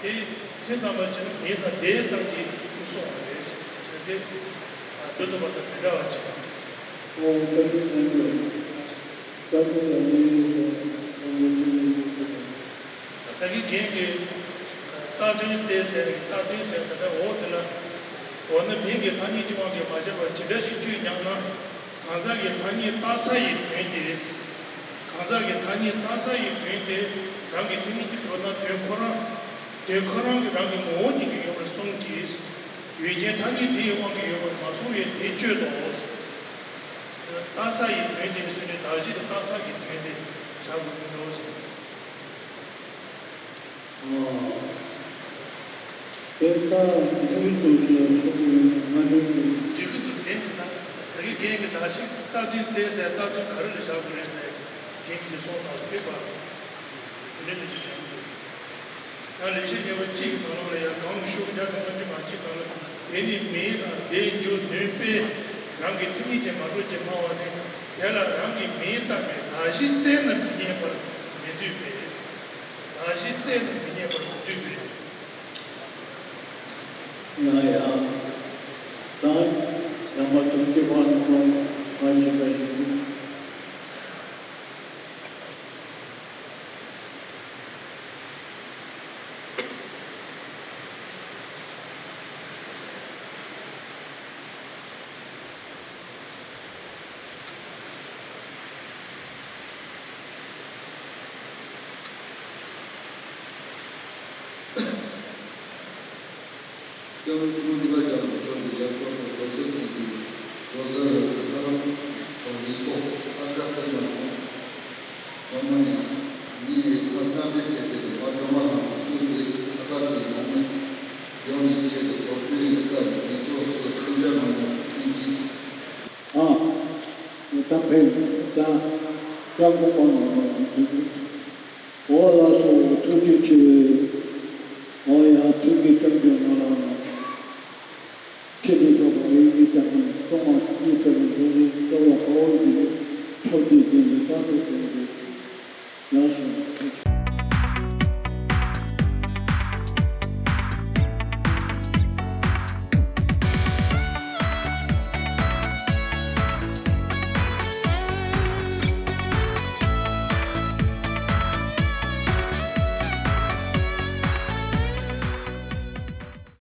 དེ་མཚན་དང་པ་ཅན་ནི་མེད་དང་དེ་ཙམ་གྱིས་ནི་སོང་བ་རེད། དེ་ལྟོས་ཏེ་བ་དང་མི་འདྲ་བ་ཅིག་དང་། ཨོ། ལྟོས་ཏེ་གནས་ལུགས། ལྟོས་ཏེ་ལ་ནི་ཡིན་ལ་ནི་ཡིན། ད་གིན་རྒན་གྱིས་རྟགས་དོན་བཙལ་ཟེར། རྟགས་དོན་ཟེར་ད་ལྟ་འོག་དེ་ལ། འོ་ན་མིང་གི་ཐ་སྙད་ཀྱི་དབང་གིས་མ་བཞག་པ་ཇི་འདྲ་ཞིག་བཅོས་སྙམ་ན། གང་ཟག་གི་ཐ་སྙད་བཏགས་ས་ཡི་དོན་ཏེ། གང་ཟག་གི་ཐ་སྙད་བཏགས་ས་ཡི་དོན་ཏེ། རང་གི་མཚན་ཉིད་ཀྱིས་གྲུབ་ན་དོན་ཁོ་རང་། དོན་ཁོ་རང་གིས་རང་གི་ངོ་བོ་ཉིད་ཀྱིས་ཡོད་པར་གསུངས་ཀྱི། ཡུལ་ཅན་ཐ་སྙད་དེ་ཡི་དབང་གིས་ཡོད་པར་མ་གསུངས་པས་དེ་གཅོད་དོ། བཏགས་ས་ཡི་དོན་ཏེ་ཟེར་ནས་གདགས་གཞི་དེ་བཏགས་ས་གི་དོན་ཏེ་བཞག་དགོས་ཀྱི་འདུག་ཟེར། དེ་ལྟར་འགྲོ་བའི་དོན་ཞེས་གསུངས་པའི་ང་འདྲེན་གྱི། འགྲིག་གི་འདུག་རྒན་གྱིས་ད། ད་གིན་རྒན་གྱིས་ད་ཞིག་རྟགས་དོན་བཙལ་ཟེར། རྟགས་དོན་ག་རེ་ལ་བཞག་དགོས་རེད་ཟེར། རྒན་གྱིས་གསུངས་ན་ཕེབས་པ། དེ་འདྲ་འདྲ་ཅིག་དྲན་གྱི་འདུག་ཡང་ལེགས་བཤད་སྙན་པོ་གཅིག་གི་ནང་ལོགས་ལ་ཡང་། གང་ཤོག་བརྒྱ་དང་ལྔ་བཅུ་ང་གཅིག་ནང་ལ། དེ་ནི་མིང་དང་དེའི་རྒྱུ་ནོད་པས། རང་གི་མཚན་ཉིད་ཀྱིས་མ་གྲུབ་ཅེས་སྨྲ་བ་ནི། དེ་ལ་རང་གི་མིང་བཏགས་པའི་གདགས་གཞི་བཙལ་ན་མི་རྙེད་པར་མི་འདོད་པས། གདགས་གཞི་བཙལ་ན་མི་རྙེད་པར་མི་འདོད་པས། ཡང་ཡང་། ད་ལམ་པ་དྲུག་ཅུ་པ་ནང་ལ་མ་ཞིག་ལ་ཞིག་འདུག་སྐྱབས་མགོན་ཆེན་པོ་འདི་པ་རྒྱ་མཚོ་མཆོག་གིས་ཡབ་འཁོར་དང་གོ་ས་གཅིག་གི་གོ་ས་ལྷ་རམས་པ་ཡིག་ཐོག་ཨ་ཀ་ཐེག་དམར་དང་། མ་མོ་ནི་མི་ཡི་ཁ་གཏམ་པའི་ཚེ་དེར་མ་སྒྲོལ་མ་དང་གཙོས་པའི་ཁ་ཁ་ཚོའི་ནང་ནས་ཡོངས་ཀྱི་ཆེད་དུ་དོགས་གཅོད་ཡི་སྐབས་ཀྱི་ཚོགས་སུ་གསུང་བྱ་མང་པོ་བསྟན་ཅིང་། ཨ། ད་ཕན་ད་ད་དགོངས་པ་ནང་ལ་འདུག་འོ་ལགས་སོ། ཐུགས་རྗེ་ཆེ། འོ་ཡ། ཐུགས་ཀྱི་སྐྱབས་འཇུག་ནང་ལ་ནང་། ཆེ་དེ་ཐོབ་པ་ཡིན་གྱི་ལྟ་མིན་གཏོང་བ་ཐུགས་རྗེ་ཐོབ་པའི་འདུ་བྱེད་གཙོ་བོ་དཔའ་བོ་ཡི་ཐོབ་རྒྱུའི་རྒྱན་གྱི་རྟག་ཏུ་དོན་དུ་ཡག་སོ།